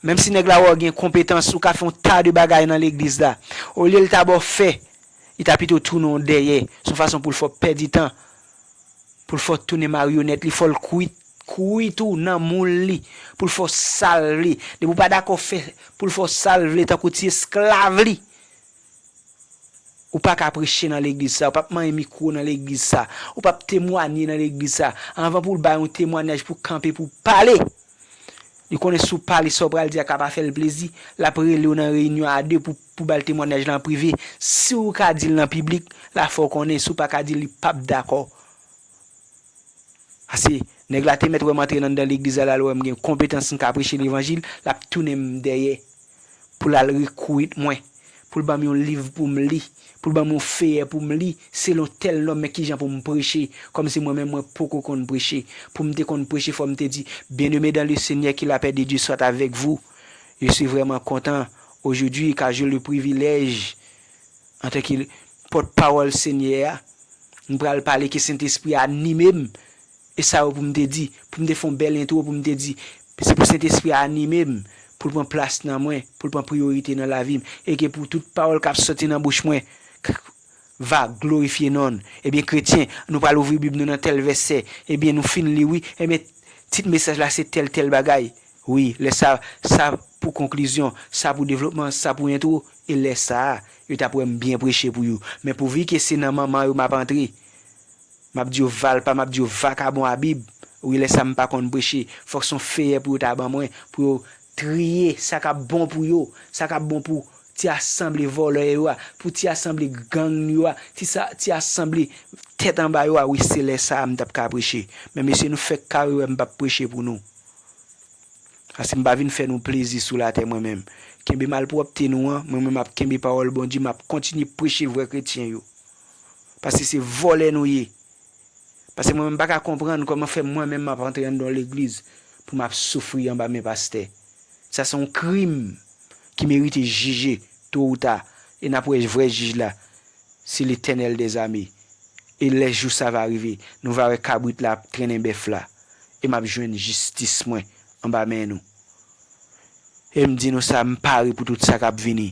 Menm si nèg la wè w gen konpetans, ou ka fè yon ta de bagay nan legliz la. Olye l ta ba w fè, li ta pito tounen w dèyè. Se yon fason pou l fè w pèdi tan. Pou l fè w tounen maryonèt li, fò l kwit, kwit ou nan moul li. Pou l fè w sa l vle. Depi w pa dakò fè, pou l fè w sa l vle, tankou ti esklav li. Ou pa ka preche nan legliz sa, ou p ap manyen mikwo nan legliz sa, ou p ap temwanye nan legliz sa. Anvan pou l bay yon temwanyaj, pou kanpe, pou pale. Li konnen si w pale sa w pral di a ka pa fè l plezi, l ap rele w nan reyinyon a de pou, pou ba l temwanyaj la an prive. Si w ka di l nan piblik, l a fè w konnen, si w pa ka di l, li p ap dakò. Ase, nèg la te mèt wè m antre anndan legliz la, l al wè m gen konpetans, m ka preche levanjil, l ap tounen m dèyè pou l al rekwit mwen, pou l ban m yon liv pou m li, pou l ban m yon feyè pou m li, selon tèl nòm, men kijan pou m preche, kòmsi mwen menm mwen poko konn preche. Pou m te konn preche, fò m te di, Bien-aimés dans le Seigneur, que la paix de Dieu soit avec vous. Je suis vraiment content aujourd'hui, car j'ai le privilège, antanke pòtpawòl Senyè a, m pral pale ke Sentespri a anime m. E sa yo pou m te di, pou m te fè yon bèl entwo, pou m te di, se pou Sentespri a anime m, pou l pran plas nan mwen, pou l pran priyorite nan lavi m, e ke pou tout pawòl k ap soti nan bouch mwen, k-, va glorifye non l. Ebyen, kretyen, nou pral ouvri Bib nou nan tèl vèsè. Ebyen, nou fin li, wi. Ebyen, tit mesaj la se tèl, tèl bagay. Wi, lè sa, sa pou konklizyon, sa pou devlopman, sa pou entwo, e lè sa a, yo t ap wè m byen preche pou yo. Men pouvi ke se nan manman yo m ap antre, m ap di yo valpa, m ap di yo vakabon a Bib. Wi, lè sa m pa konn preche. Fòk se yon feyè pou yo ta ban mwen, pou yo triye sa k ap bon pou yo, sa k ap bon pou ti asanble vòlè yo a, pou ti asanble gang yo a, ti sa, ti asanble tèt anba yo a. Wi, se lè sa a m t ap ka preche. Men mesye, nou fèk kare wè m p ap preche pou nou. Paske m pa vin fè nou plezi sou latè mwen menm. Kenbe malpwòpte nou an, mwen menm m ap kenbe pawòl Bondye, m ap kontinye preche vrè kretyen yo. Paske se vòlè nou ye. Paske mwen menm m pa ka konprann kòman fè mwen menm m ap antre anndan yon legliz pou m ap soufri anba men pastè. Sa se yon krim ki merite jije to ou ta. E n ap wè vrè jij la, se Letènèl dèzame. E lè jou sa va rive, nou va wè kabrit la ap trennen bèf la. E m ap jwenn jistis mwen anba men nou. E m di nou sa, m pare pou tout sa k ap vini.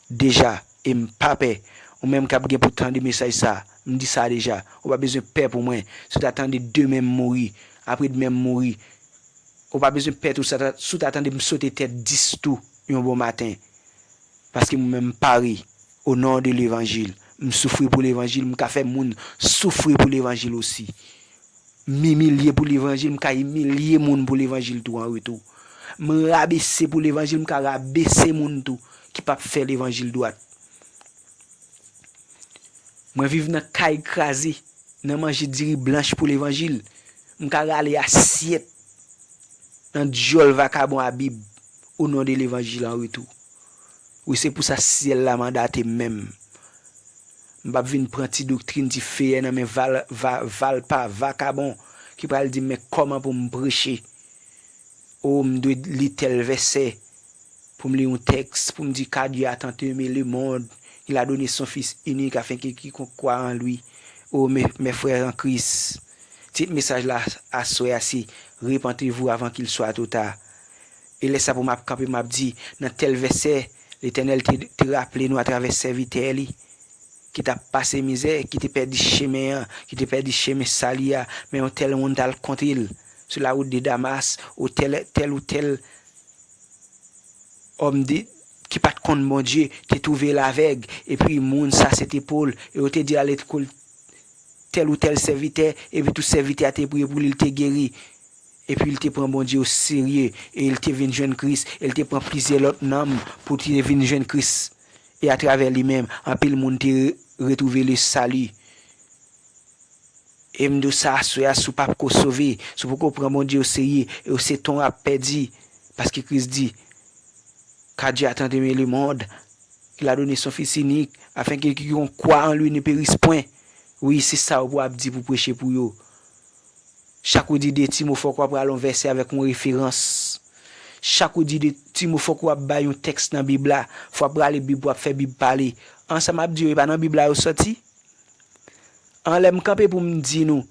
Deja, e m pa pè. Ou menm k ap gen pou tande mesaj sa, m di sa deja. Ou pa bezwen pè pou mwen. Si w ta tande demen m mouri, apre demen m mouri, ou pa bezwen pè tou. Sa ta, si w ta tande m sote tèt dis tou yon bon maten. Paske mwen menm m pare. O non de levanjil. M soufri pou levanjil, m ka fè moun soufri pou levanjil osi. M imilye pou levanjil, m ka imilye moun pou levanjil tou an retou. M rabese pou levanjil, m ka rabese moun tou ki p ap fè levanjil dwat. Mwen viv nan kay kraze, nan manje diri blanch pou levanjil. M ka rale asyèt nan dyòl vakabon a Bib, o non de levanjil an retou. Wi, se pou sa syèl la mandate m menm. M p ap vin pran ti doktrin, ti feyè nan men val-, va-, valpa, vakabon, ki pral di m men kòman pou m preche. O, m dwe li tèl vèsè, pou m li yon tèks, pou m di, Car Dieu a tant aimé le monde, il a donné son Fils unique, afin que quiconque croit en lui. O, mes, mes frères en Christ, tit mesaj la aswè a se, Repentez-vous avant qu'il soit trop tard. E lè sa pou m ap kanpe, m ap di, nan tèl vèsè, Letènèl te, te raple nou atravè sèvitè li, ki t ap pase mizè, ki te pèdi chemen an, ki te pèdi chemen sali a, men yon tèl moun t al kontre l sou la wout de Damas, ou tèl, tèl ou tèl òm de, ki pa t konn Bondye, te twouve l avèg, epi moun sa se te Pòl, e yo te di al lekòl tèl ou tèl sèvitè, epi tout sèvitè a te priye pou li, li te geri. Epi li te pran Bondye o serye, e li te vin jwenn Kris, e li te pran plizyè lòt nanm pou te vin jwenn Kris. E atravè li menm, anpil moun te re-, retwouve le sali. E m di w sa aswè a, si w pa poko sove, si w poko pran Bondye o serye, e w se tan w ap pèdi. Paske Kris di, Car Dieu a tant aimé le monde, il a donné son Fils unique, afin que quiconque croit en lui ne périsse point. Wi, se sa w pou ap di pou preche pou yo. Chak ou di de ti mo, fòk w ap rale yon vèsè avèk yon referans. Chak ou di de ti mo, fòk w ap bay yon tèks nan Bib la. Fò w ap rale Bib, w ap fè Bib pale. An sa m ap di yo, e pa nan Bib la yo sòti? An lè m kanpe pou m di nou,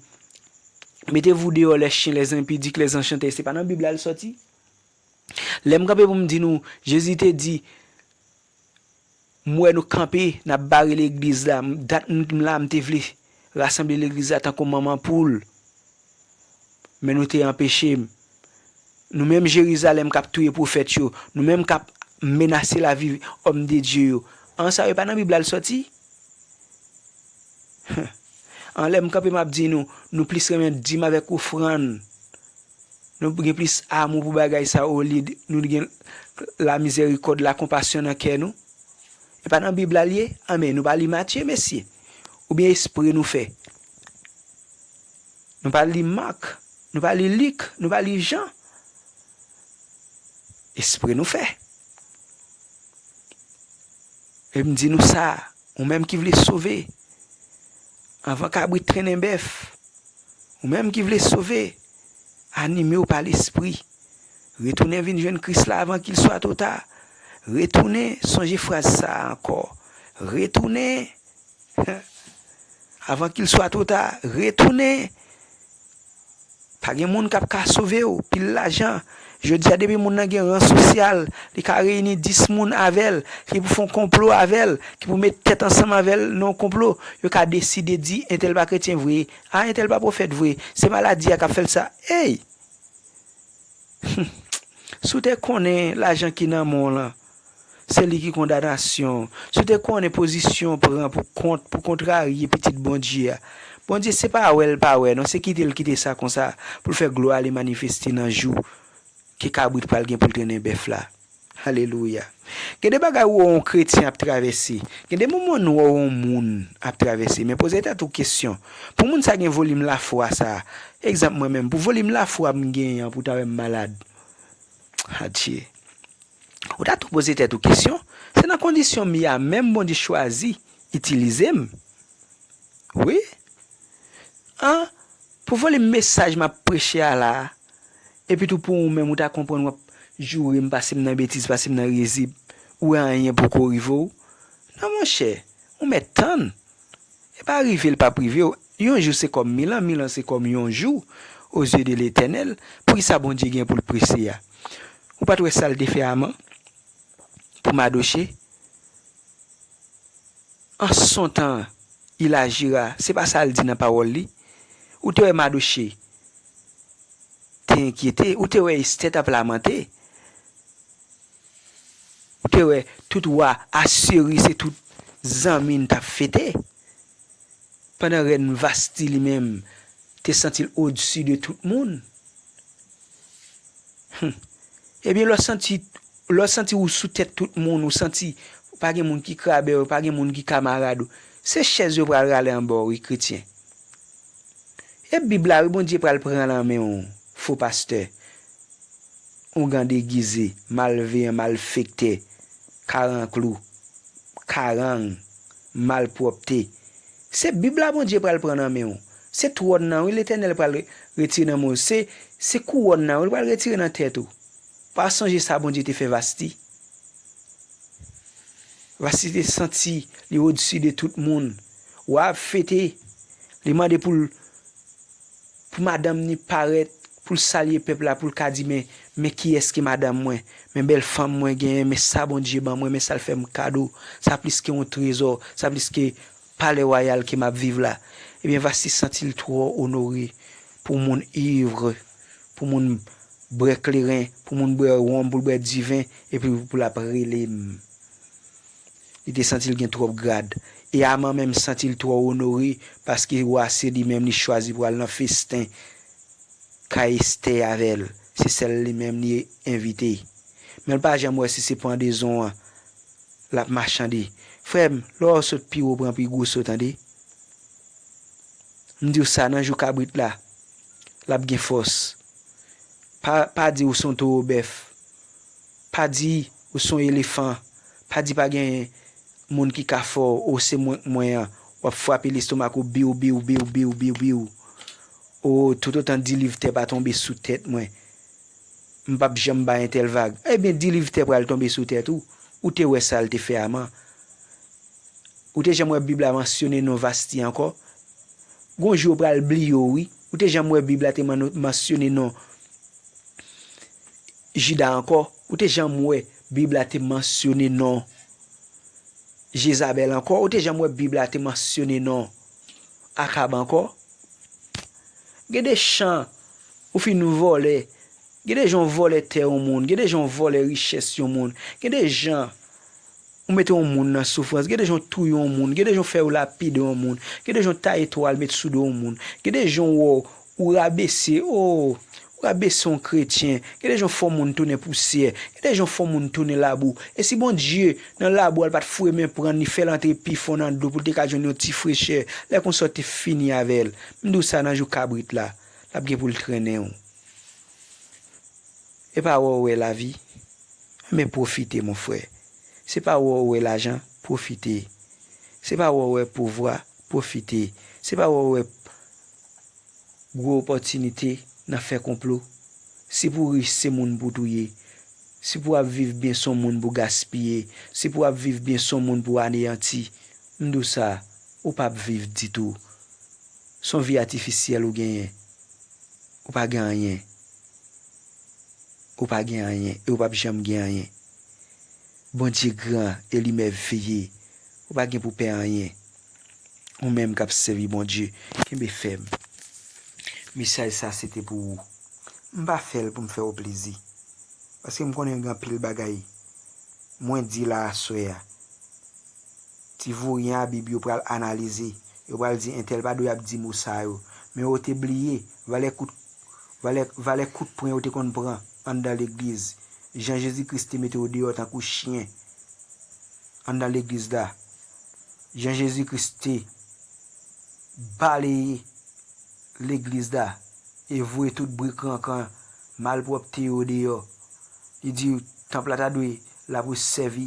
Mettez-vous dehors les chiens, les impudiques, les enchanteurs, se pa nan Bib la l sòti? Lè m kanpe pou m di nou, Jezi te di, M wè nou kanpe, n ap bare legliz la. M, dat m, m la, m te vle rasanble legliz la tankou manman poul. Men nou te anpeche m. Nou menm Jerizalèm k ap touye pwofèt yo, nou menm k ap menase lavi òm de Dye yo. An sa yo pa nan Bib la l sòti? An lè m kanpe, m ap di nou, nou plis renmen dim avèk ofrann. Nou gen plis amou pou bagay sa yo olye nou gen lamizèrikòd, lakonpasyon nan kè nou. E pa nan Bib la l ye? Anben, nou pa li Matye, mesye? Oubyen espre nou fè? Nou pa li Mak, nou pa li Lik, nou pa li Jan? Espre nou fè? Epi m di nou sa, ou menm ki vle sove, anvan kabrit trennen bèf, ou menm ki vle sove, anime w pa Lespri. Retounen vin jwenn Kris la avan qu'il soit trop tard. Retounen, sonje fraz sa a ankò. Retounen avan qu'il soit trop tard. Retounen. Pa gen moun k ap ka sove w. Pil lajan. Jodi a, depi moun nan gen ran sosyal, li ka reyini dis moun avè l, ki pou fè yon konplo avè l, ki pou met tèt ansanm avè l nan yon konplo, yo ka deside di, entèl pa kretyen vre, a, entèl pa pwofèt vre, se maladi a k ap fè l sa. Ey! Si w te konnen lajan ki nan men w lan, se li ki kondanasyon w. Si w te konnen pozisyon w pran pou kont, pou kontrarye pitit Bondye a. Bondye se pa wè l pa wè, non, se kite l kite sa konsa, pou l fè glwa li manifeste nan jou ke kabrit pral gen pou l trennen bèf la. Alelouya. Gen de bagay ou wè yon kretyen ap travèse. Gen de moman nou wè yon moun ap travèse. Men poze tèt ou kesyon. Pou moun sa gen volim lafwa sa. Egzanp mwen menm, pou volim lafwa m genyen an pou ta wè m malad. Adye. Ou ta tou poze tèt ou kesyon. Se nan kondisyon m ye a menm Bondye chwazi itilize m. Wi. An, pou volim mesaj m ap preche a la a, epi tou pou ou menm ou ta konprann w ap joure m, pase m nan betiz, pase m nan rizib, ou wè anyen poko rive w. Non monchè, ou mèt tann. E pa rive l p ap rive w. Yon jou se kòm mil an, mil an se kòm yon jou aux yeux de l'Éternel. Poukisa Bondye gen pou l prese a? Ou pa t wè sa l te fè Aman pou Madoche? En son temps, il agira. Se pa sa l di nan pawòl li? Ou te wè Madoche te enkyete, ou te wè Estè t ap lamante, ou te wè tout wa Asiri se tout zanmi n t ap fete, pandan rèn Vasti li menm te santi l odsi de tout moun. Hum. Ebyen, lè w santi, lè w santi ou sou tèt tout moun, ou santi pa gen moun ki krabè w, pa gen moun ki kamarad ou, se chèz yo pral rale anba w, wi, kretyen. E Bib la, wi, Bondye pral pran nan men w, fo pastè, ougan degize, malveyan, malfektè, karanklou, karang, malpwòpte. Se Bib la Bondye pral pran nan men w. Se twòn nan, wi, Letènèl pral re-, retire nan men w. Se, se kouwòn nan, wi, l pral retire nan tèt ou. Pa sonje sa Bondye te fè Vasti. Vasti te santi li odsi de tout moun. Wa ap fete. Li mande pou l, pou madanm ni parèt, pou l salye pèp la, pou l ka di, men, men kiyès ki madanm mwen, men bèl fanm mwen genyen, men sa Bondye ban mwen, men sa l fè m kado, sa plis ke yon trezò, sa plis ke palè wayal ke m ap viv la. Ebyen, Vasti santi l twò onore pou moun ivre, pou moun bwè kleren, pou moun bwè wonm, pou l bwè diven, epi pou l ap rele m. Li te santi l gen twòp grad. E Aman menm santi l twò onore, paske wa se li menm li chwazi pou al nan festen kay Estè avè l. Se sèl li menm li envite. Men l pa janm wè si se pandezon an l ap machande. Frè m, lè w sot pi wo, pran pi gwo so, tande. M di w sa, nan jou kabrit la, l ap gen fòs. Pa, pa di ou se yon towo bèf. Pa di ou se yon elefan. Pa di pa gen moun ki ka fè w, ou se mwen k mwen an. W ap frape lestomak ou, biw, biw, biw, biw, biw, biw. O, toutotan di liv tè pa tonbe sou tèt mwen, m p ap janm bay entèl vag. Ebyen, di liv tè pral tonbe sou tèt ou. Ou te wè sa l te fè Aman. Ou te janm wè Bib la mansyone non Vasti ankò? Gon jou yo pral bliye w, wi. Ou te janm wè Bib la te man-, mansyone non Jida ankò? Ou te janm wè Bib la te mansyone non Jezabèl ankò? Ou te janm wè Bib la te mansyone non Akab ankò? Gen de chan ou fin vòlè. Gen de jan w vòlè tè yon moun. Gen de jan w vòlè richès yon moun. Gen de jan ou mete yon moun nan soufrans. Gen de jan w touye yon moun. Gen de jan w fè yo lapide yon moun. Gen de jan w taye twa l met sou do yon moun. Gen de jan w wè w, ou rabese, o, ou rabese yon kretyen. Gen de jan w fè yon moun tounen pousyè. Gen de jan w fè yon moun tounen labou. E si Bondye, nan labou a, l pa t foure men pran l, li fè l antre pi fon nan dlo pou l te ka jwenn yon ti frechè, lè konsa w te fini avè l. M di w sa nan jou kabrit la, l ap gen pou l trennen w. E pa wè w wè lavi? Men pwofite, mon frè. Se pa wè w wè lajan, pwofite. Se pa wè w wè pouvwa, pwofite. Se pa wè w wè gwo opòtinite nan fè konplo. Si pou w rich, se moun pou w touye. Si pou w ap viv byen, se yon moun pou w gaspiye. Si pou w ap viv byen, se yon moun pou w aneyanti. M di w sa, ou p ap viv ditou. Se yon vi atifisyèl ou genyen. Ou pa gen anyen. Ou pa gen anyen e ou p ap janm gen anyen. Bondye gran e li mèveye. Ou pa gen pou pè anyen. Ou menm k ap sèvi Bondye, kenbe fèm. Mesaj sa se te pou ou. M pa fè l pou m fè w plezi. Paske m konnen gen anpil bagay mwen di la aswè a. Ti voye a Bib yo pral analize. Yo pral di entèl pa dwe ap di mo sa yo. Men yo te bliye valè kout, valè, valè kout pwen yo te konn pran anndan legliz. Jan Jezi Kris te mete yo deyò tankou chen anndan legliz la. Jan Jezi Kris te baleye legliz la e voye tout bri krankran, malpwòpte yo deyò. Li di, tanp la ta dwe la pou sèvi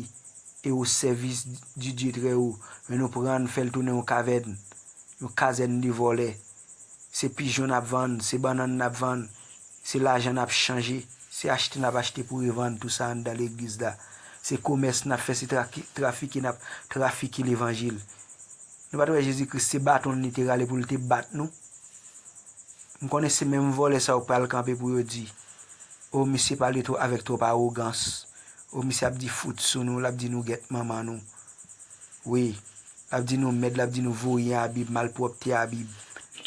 e o sèvis di Dye trè o, men nou pran n fè l tounen yon kavèn, yon kazèn de vòlè. Se pijon n ap vann, se bannann n ap vann, se lajan n ap chanje, se achte n ap achte pou revann, tou sa anndan legliz la. Se komès n ap fè, se traki-, trafike n ap trafike levanjil. Nou pa t wè Jezi Kris se baton l li te rale pou l te bat nou? M konnen se menm vòlè sa yo k pral kanpe pou yo di, o, misye pale twò, avèk twòp awogans. O, misye ap di fout sou nou, l ap di nou gèt manman nou. Wi, l ap di nou mèd, l ap di nou voye a Bib, malpwòpte a Bib.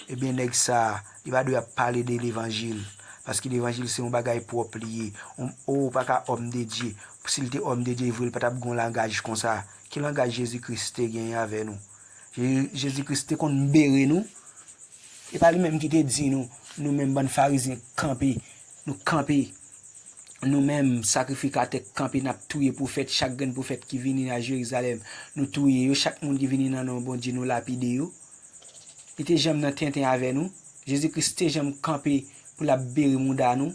Ebyen, nèg sa a, li pa dwe ap pale de levanjil. Paske levanjil se yon bagay pwòp li ye. O, o, pa ka òm de Dye. Si l te òm de Dye vre, l pa t ap gen yon langaj konsa. Ki langaj Jezi Kris te genyen avè nou? Je-, Jezi Kris te konn bere nou. E pa li menm ki te di nou, nou menm bann Farizyen kanpe, nou kanpe, nou menm sakrifikatè k kanpe, n ap touye pwofèt, chak grenn pwofèt ki vini nan Jerizalèm, nou touye yo, chak moun ki vini nan non Bondye, nou lapide yo. Li te janm nan tenten avè nou. Jezi Kris te janm kanpe pou l ap bere mouda nou.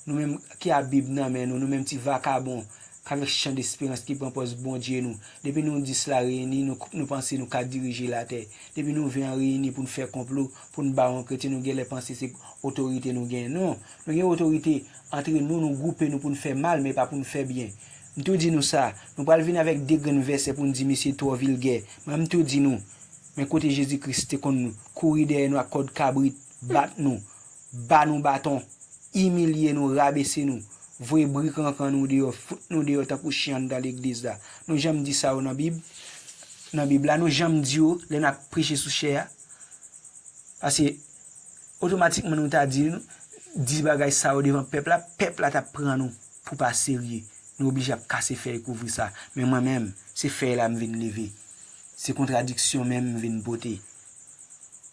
Nou menm ki a Bib nan men nou, nou menm ti vakabon, k avèk chan desperans ki pran pòz Bondye nou. Depi nou dis la reyini, nou, nou panse nou ka dirije latè. Depi nou ven an reyini pou n fè konplo, pou n ba yon kretyen, nou genlè panse se otorite nou genyen. Non, nou gen otorite antre nou, nou gwoupe nou pou n fè mal, men pa pou n fè byen. M tou di nou sa, nou pral vin avèk de grenn vèsè pou n di misye twò vilgè. Men m tou di nou, men kote Jezi Kris te konn kouri dèyè nou ak kòd kabrit, bat nou, ba nou baton, imilye nou, rabese nou, voye bri krankran nou deyò, fout nou deyò tankou chen anndan legliz la. Nou janm di sa yo nan Bib? Nan Bib la, nou janm di yo lè n ap preche sou chè a? Paske otomatikman nou ta di, di bagay sa yo devan pèp la, pèp la t ap pran nou pou pa serye. Nou oblije ap kase fèy kouvri sa. Men mwen menm, se fèy la m vin leve. Se kontradiksyon menm m vin pote.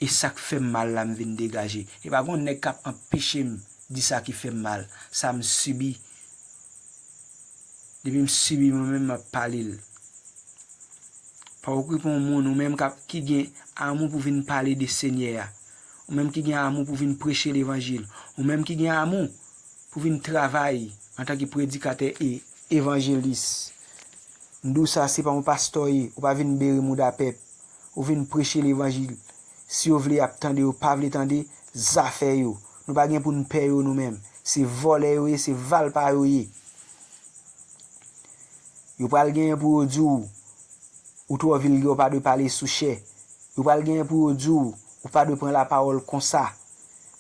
E sa k fè m mal la m vin degaje. E pa gon nèg k ap anpeche m di sa ki fè m mal. Sa m sibi. Depi m sibi, mwen menm m ap pale l. Pa okipe yon moun, ou menm k ap, ki gen amou pou vin pale de Senyè a. Ou menm ki gen amou pou vin preche levanjil. Ou menm ki gen amou pou vin travay antanke predikatè e evanjelis. M di w sa, se pa yon pastè w ye, ou pa vin bere mouda pèp. Ou vin preche levanjil. Si yo vle, y ap tande, yo pa vle tande, zafè yo. Nou pa gen pou n pè yo nou menm. Se vòlè yo ye, se valpa yo ye. Yo pral genyen pou yo di w, ou twò vilgè, ou pa dwe pale sou chè. Yo pral genyen pou yo di w, ou pa dwe pran lapawòl konsa.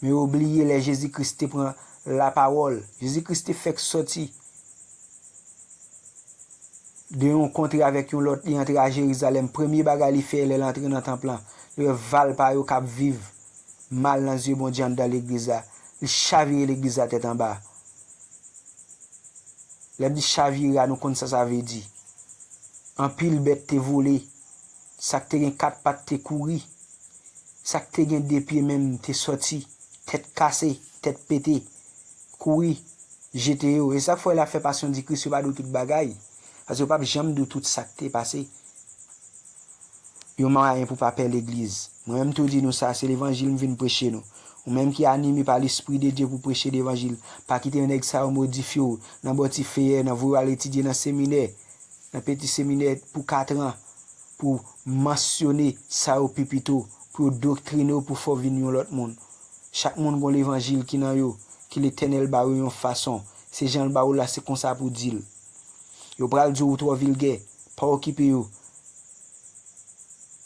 Men yo bliye lè Jezi Kris te pran lapawòl. Jezi Kris te fèk sòti de yon kontre avèk yon lòt, li antre a Jerizalèm. Premye bagay li fè lè l antre nan tanp lan, li wè valpa yo k ap viv mal nan zye Bondye anndan legliz la. Li chavire legliz la tèt anba. Lè m di chavire a, nou konn sa sa vle di. Anpil bèt te vole. Sa k te gen kat pat te kouri. Sa k te gen de pye menm te sòti. Tèt kase, tèt pete. Kouri, jete yo. E sa k fè w la fè pasyon di Kris yo pa di w tout bagay. Paske yo p ap janm di w tout sa k te pase. Yon mwayen pou pa pè legliz. Mwen menm tou di nou sa, se levanjil m vin preche nou. Ou menm ki anime pa Lespri de Dye pou preche levanjil, pa kite nèg sa yo modifye w nan bò ti feyè, nan voye w al etidye nan seminè. nan peti seminè pou katran, pou mansyone sa yo pi pito, pou yo doktrine w, pou fè w vin yon lòt moun. Chak moun gon levanjil ki nan yo, ke Letènèl ba yo yon fason. Se jan l ba w la, se konsa pou w di l. Yo pral di w ou twò vilgè, pa okipe yo.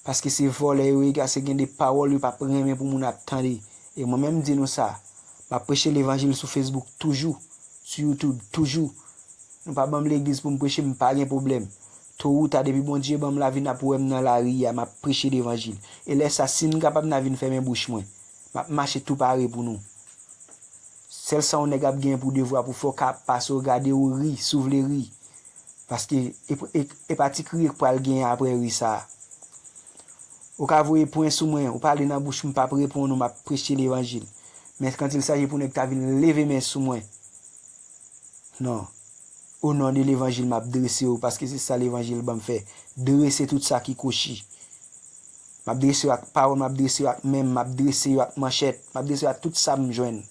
Paske se vòlè yo ye, gason gen de pawòl yo p ap renmen pou moun ap tande. E mwen menm m di nou sa, m ap preche levanjil sou Facebook toujou, sou YouTube toujou. Nou pa ban m legliz pou m preche, m pa gen pwoblèm. To ou ta, depi Bondye ban m lavi, n ap wè m nan lari a, m ap preche levanjil. E lè sa, si n kapab, n a vin fèmen bouch mwen. M ap mache tou pare pou nou. Sèl sa yon nèg ap gen pou devwa pou fè, w ka ap pase, w gade, w ri, si w vle ri. Paske e, e, e pa ti kriye k pral genyen apre ri sa a. Ou ka voye pwen sou mwen, ou pale nan bouch m, m p ap reponn ou, m ap preche levanjil. Men kantil saji pou nèg ta vin leve men sou mwen. Non. O non de levanjil, m ap drese yo, paske se sa levanjil ban m fè. Drese tout sa ki kwochi. M ap drese yo ak pawòl, m ap drese yo ak men m, m ap drese yo ak manchèt, m ap drese yo ak tout sa m jwenn.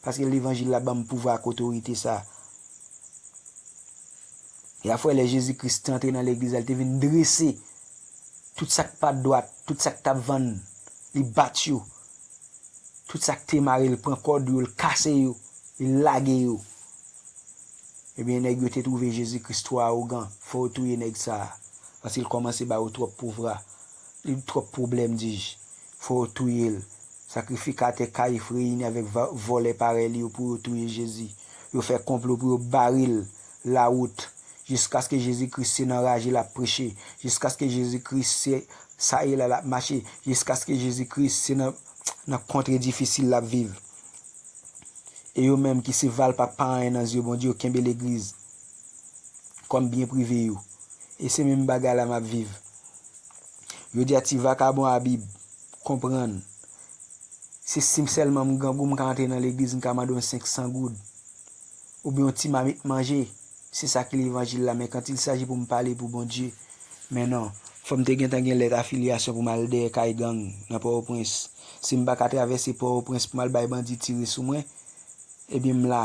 Paske levanjil la ban m pouvwa ak otorite sa. Y a fwè lè Jezi Kris te antre nan legliz la, li te vin drese tout sa k pa t dwat, tout sa k t ap vann, li bat yo. Tout sa k te mare l, pran kòd yo, l kase yo, li lage yo. Ebyen, nèg yo te twouve Jezi Kris twò awogan, fò yo touye nèg sa a. Paske l kòmanse ba yo twòp pouvwa, li twòp pwoblèm, dij. Fò yo touye l. Sakrifikatè Kayif reyini avèk va-, vòlè parèy li yo pou yo touye Jezi. Yo fè konplo pou yo bare l lawout. Jiskaske Jezi Kris se nan raje l ap preche. Jiskaske Jezi Kris se sa e la l ap mache. Jiskaske Jezi Kris se nan, nan kontre difisil l ap viv. E yo menm ki se valpa pa anyen nan zye Bondye, yo kenbe legliz kòm byen prive yo. E se menm bagay la m ap viv. Yo di a ti vakabon a Bib, konprann. Se si m sèlman m grangou, m ka antre nan legliz, m ka mande yon senk san goud. Oubyen yon ti mamit manje. Se sa ki levanjil la, men kantil saji pou m pale pou Bondye. Men non, fò m te gentan gen lèt afilyasyon pou m al dèyè kay gang nan Pòtoprens. Si m pa ka travèse Pòtoprens pou m al bay bandi tire sou mwen, ebyen m la.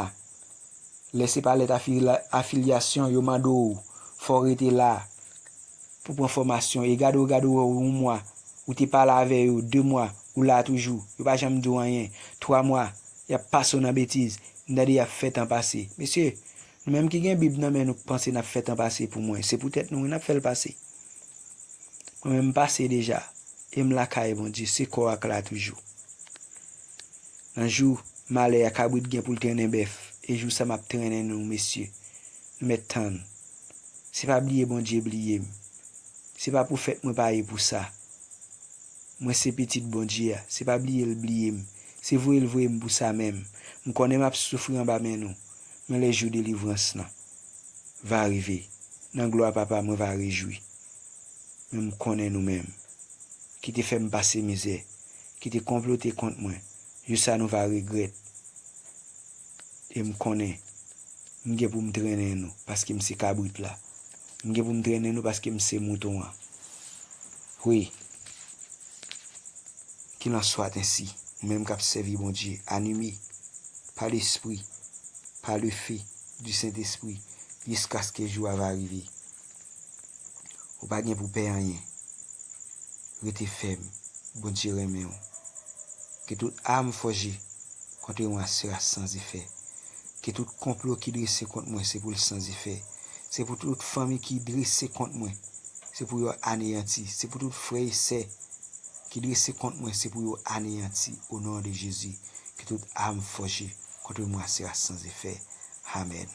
Lè se pa lèt afila-, afilyasyon, yo mande w, fò w rete la pou pran fòmasyon. E gade w, gade w, yon mwa, ou te pale avè yo, de mwa, ou la toujou. Yo pa janm di w anyen. Twa mwa, y ap pase w nan betiz. M tande y ap fè tan pase. Mesye, nou menm ki gen Bib nan men nou k panse n ap fè tan pase pou mwen, se poutèt nou wi n ap fè l pase. Mwen menm m pase deja, e m lakay Bondye, se kò a k la toujou. Nan jou malè a, kabrit gen pou l trennen bèf, e jou sa m ap trennen nou, mesye. Nou mèt tann. Se pa bliye Bondye bliye m. Se pa pou fèt mwen pa ye pou sa. Mwen se pitit Bondye a, se pa bliye l bliye m. Se voye l voye m pou sa menm. M konnen m ap soufri anba men nou, men lè jou delivrans lan va rive. Nan glwa Papa, mwen va rejwi. Men m konnen nou menm, ki te fè m pase mizè, ki te konplote kont mwen, jou sa nou va regrèt. E m konnen, m gen pou m trennen nou, paske m se kabrit la. M gen pou m trennen nou, paske m se mouton an. Wi. Qu'il en soit ainsi, ou menm k ap sèvi Bondye, anime pa Lespri, pa le feu du Saint-Esprit, jiskaske jou a va rive. Ou pa gen pou pè anyen. Rete fèm. Bondye renmen w. Ke tout arme forgée contre moi sera sans effet. Ke tout konplo ki drese kont mwen, se pou l san efè. Se pou tout fanmi ki drese kont mwen, se pou yo aneyanti. Se pou tout frè e sè ki drese kont mwen, se pou yo aneyanti. Au nom de Jésus, que toute arme forgée contre moi sera sans effet. Amen.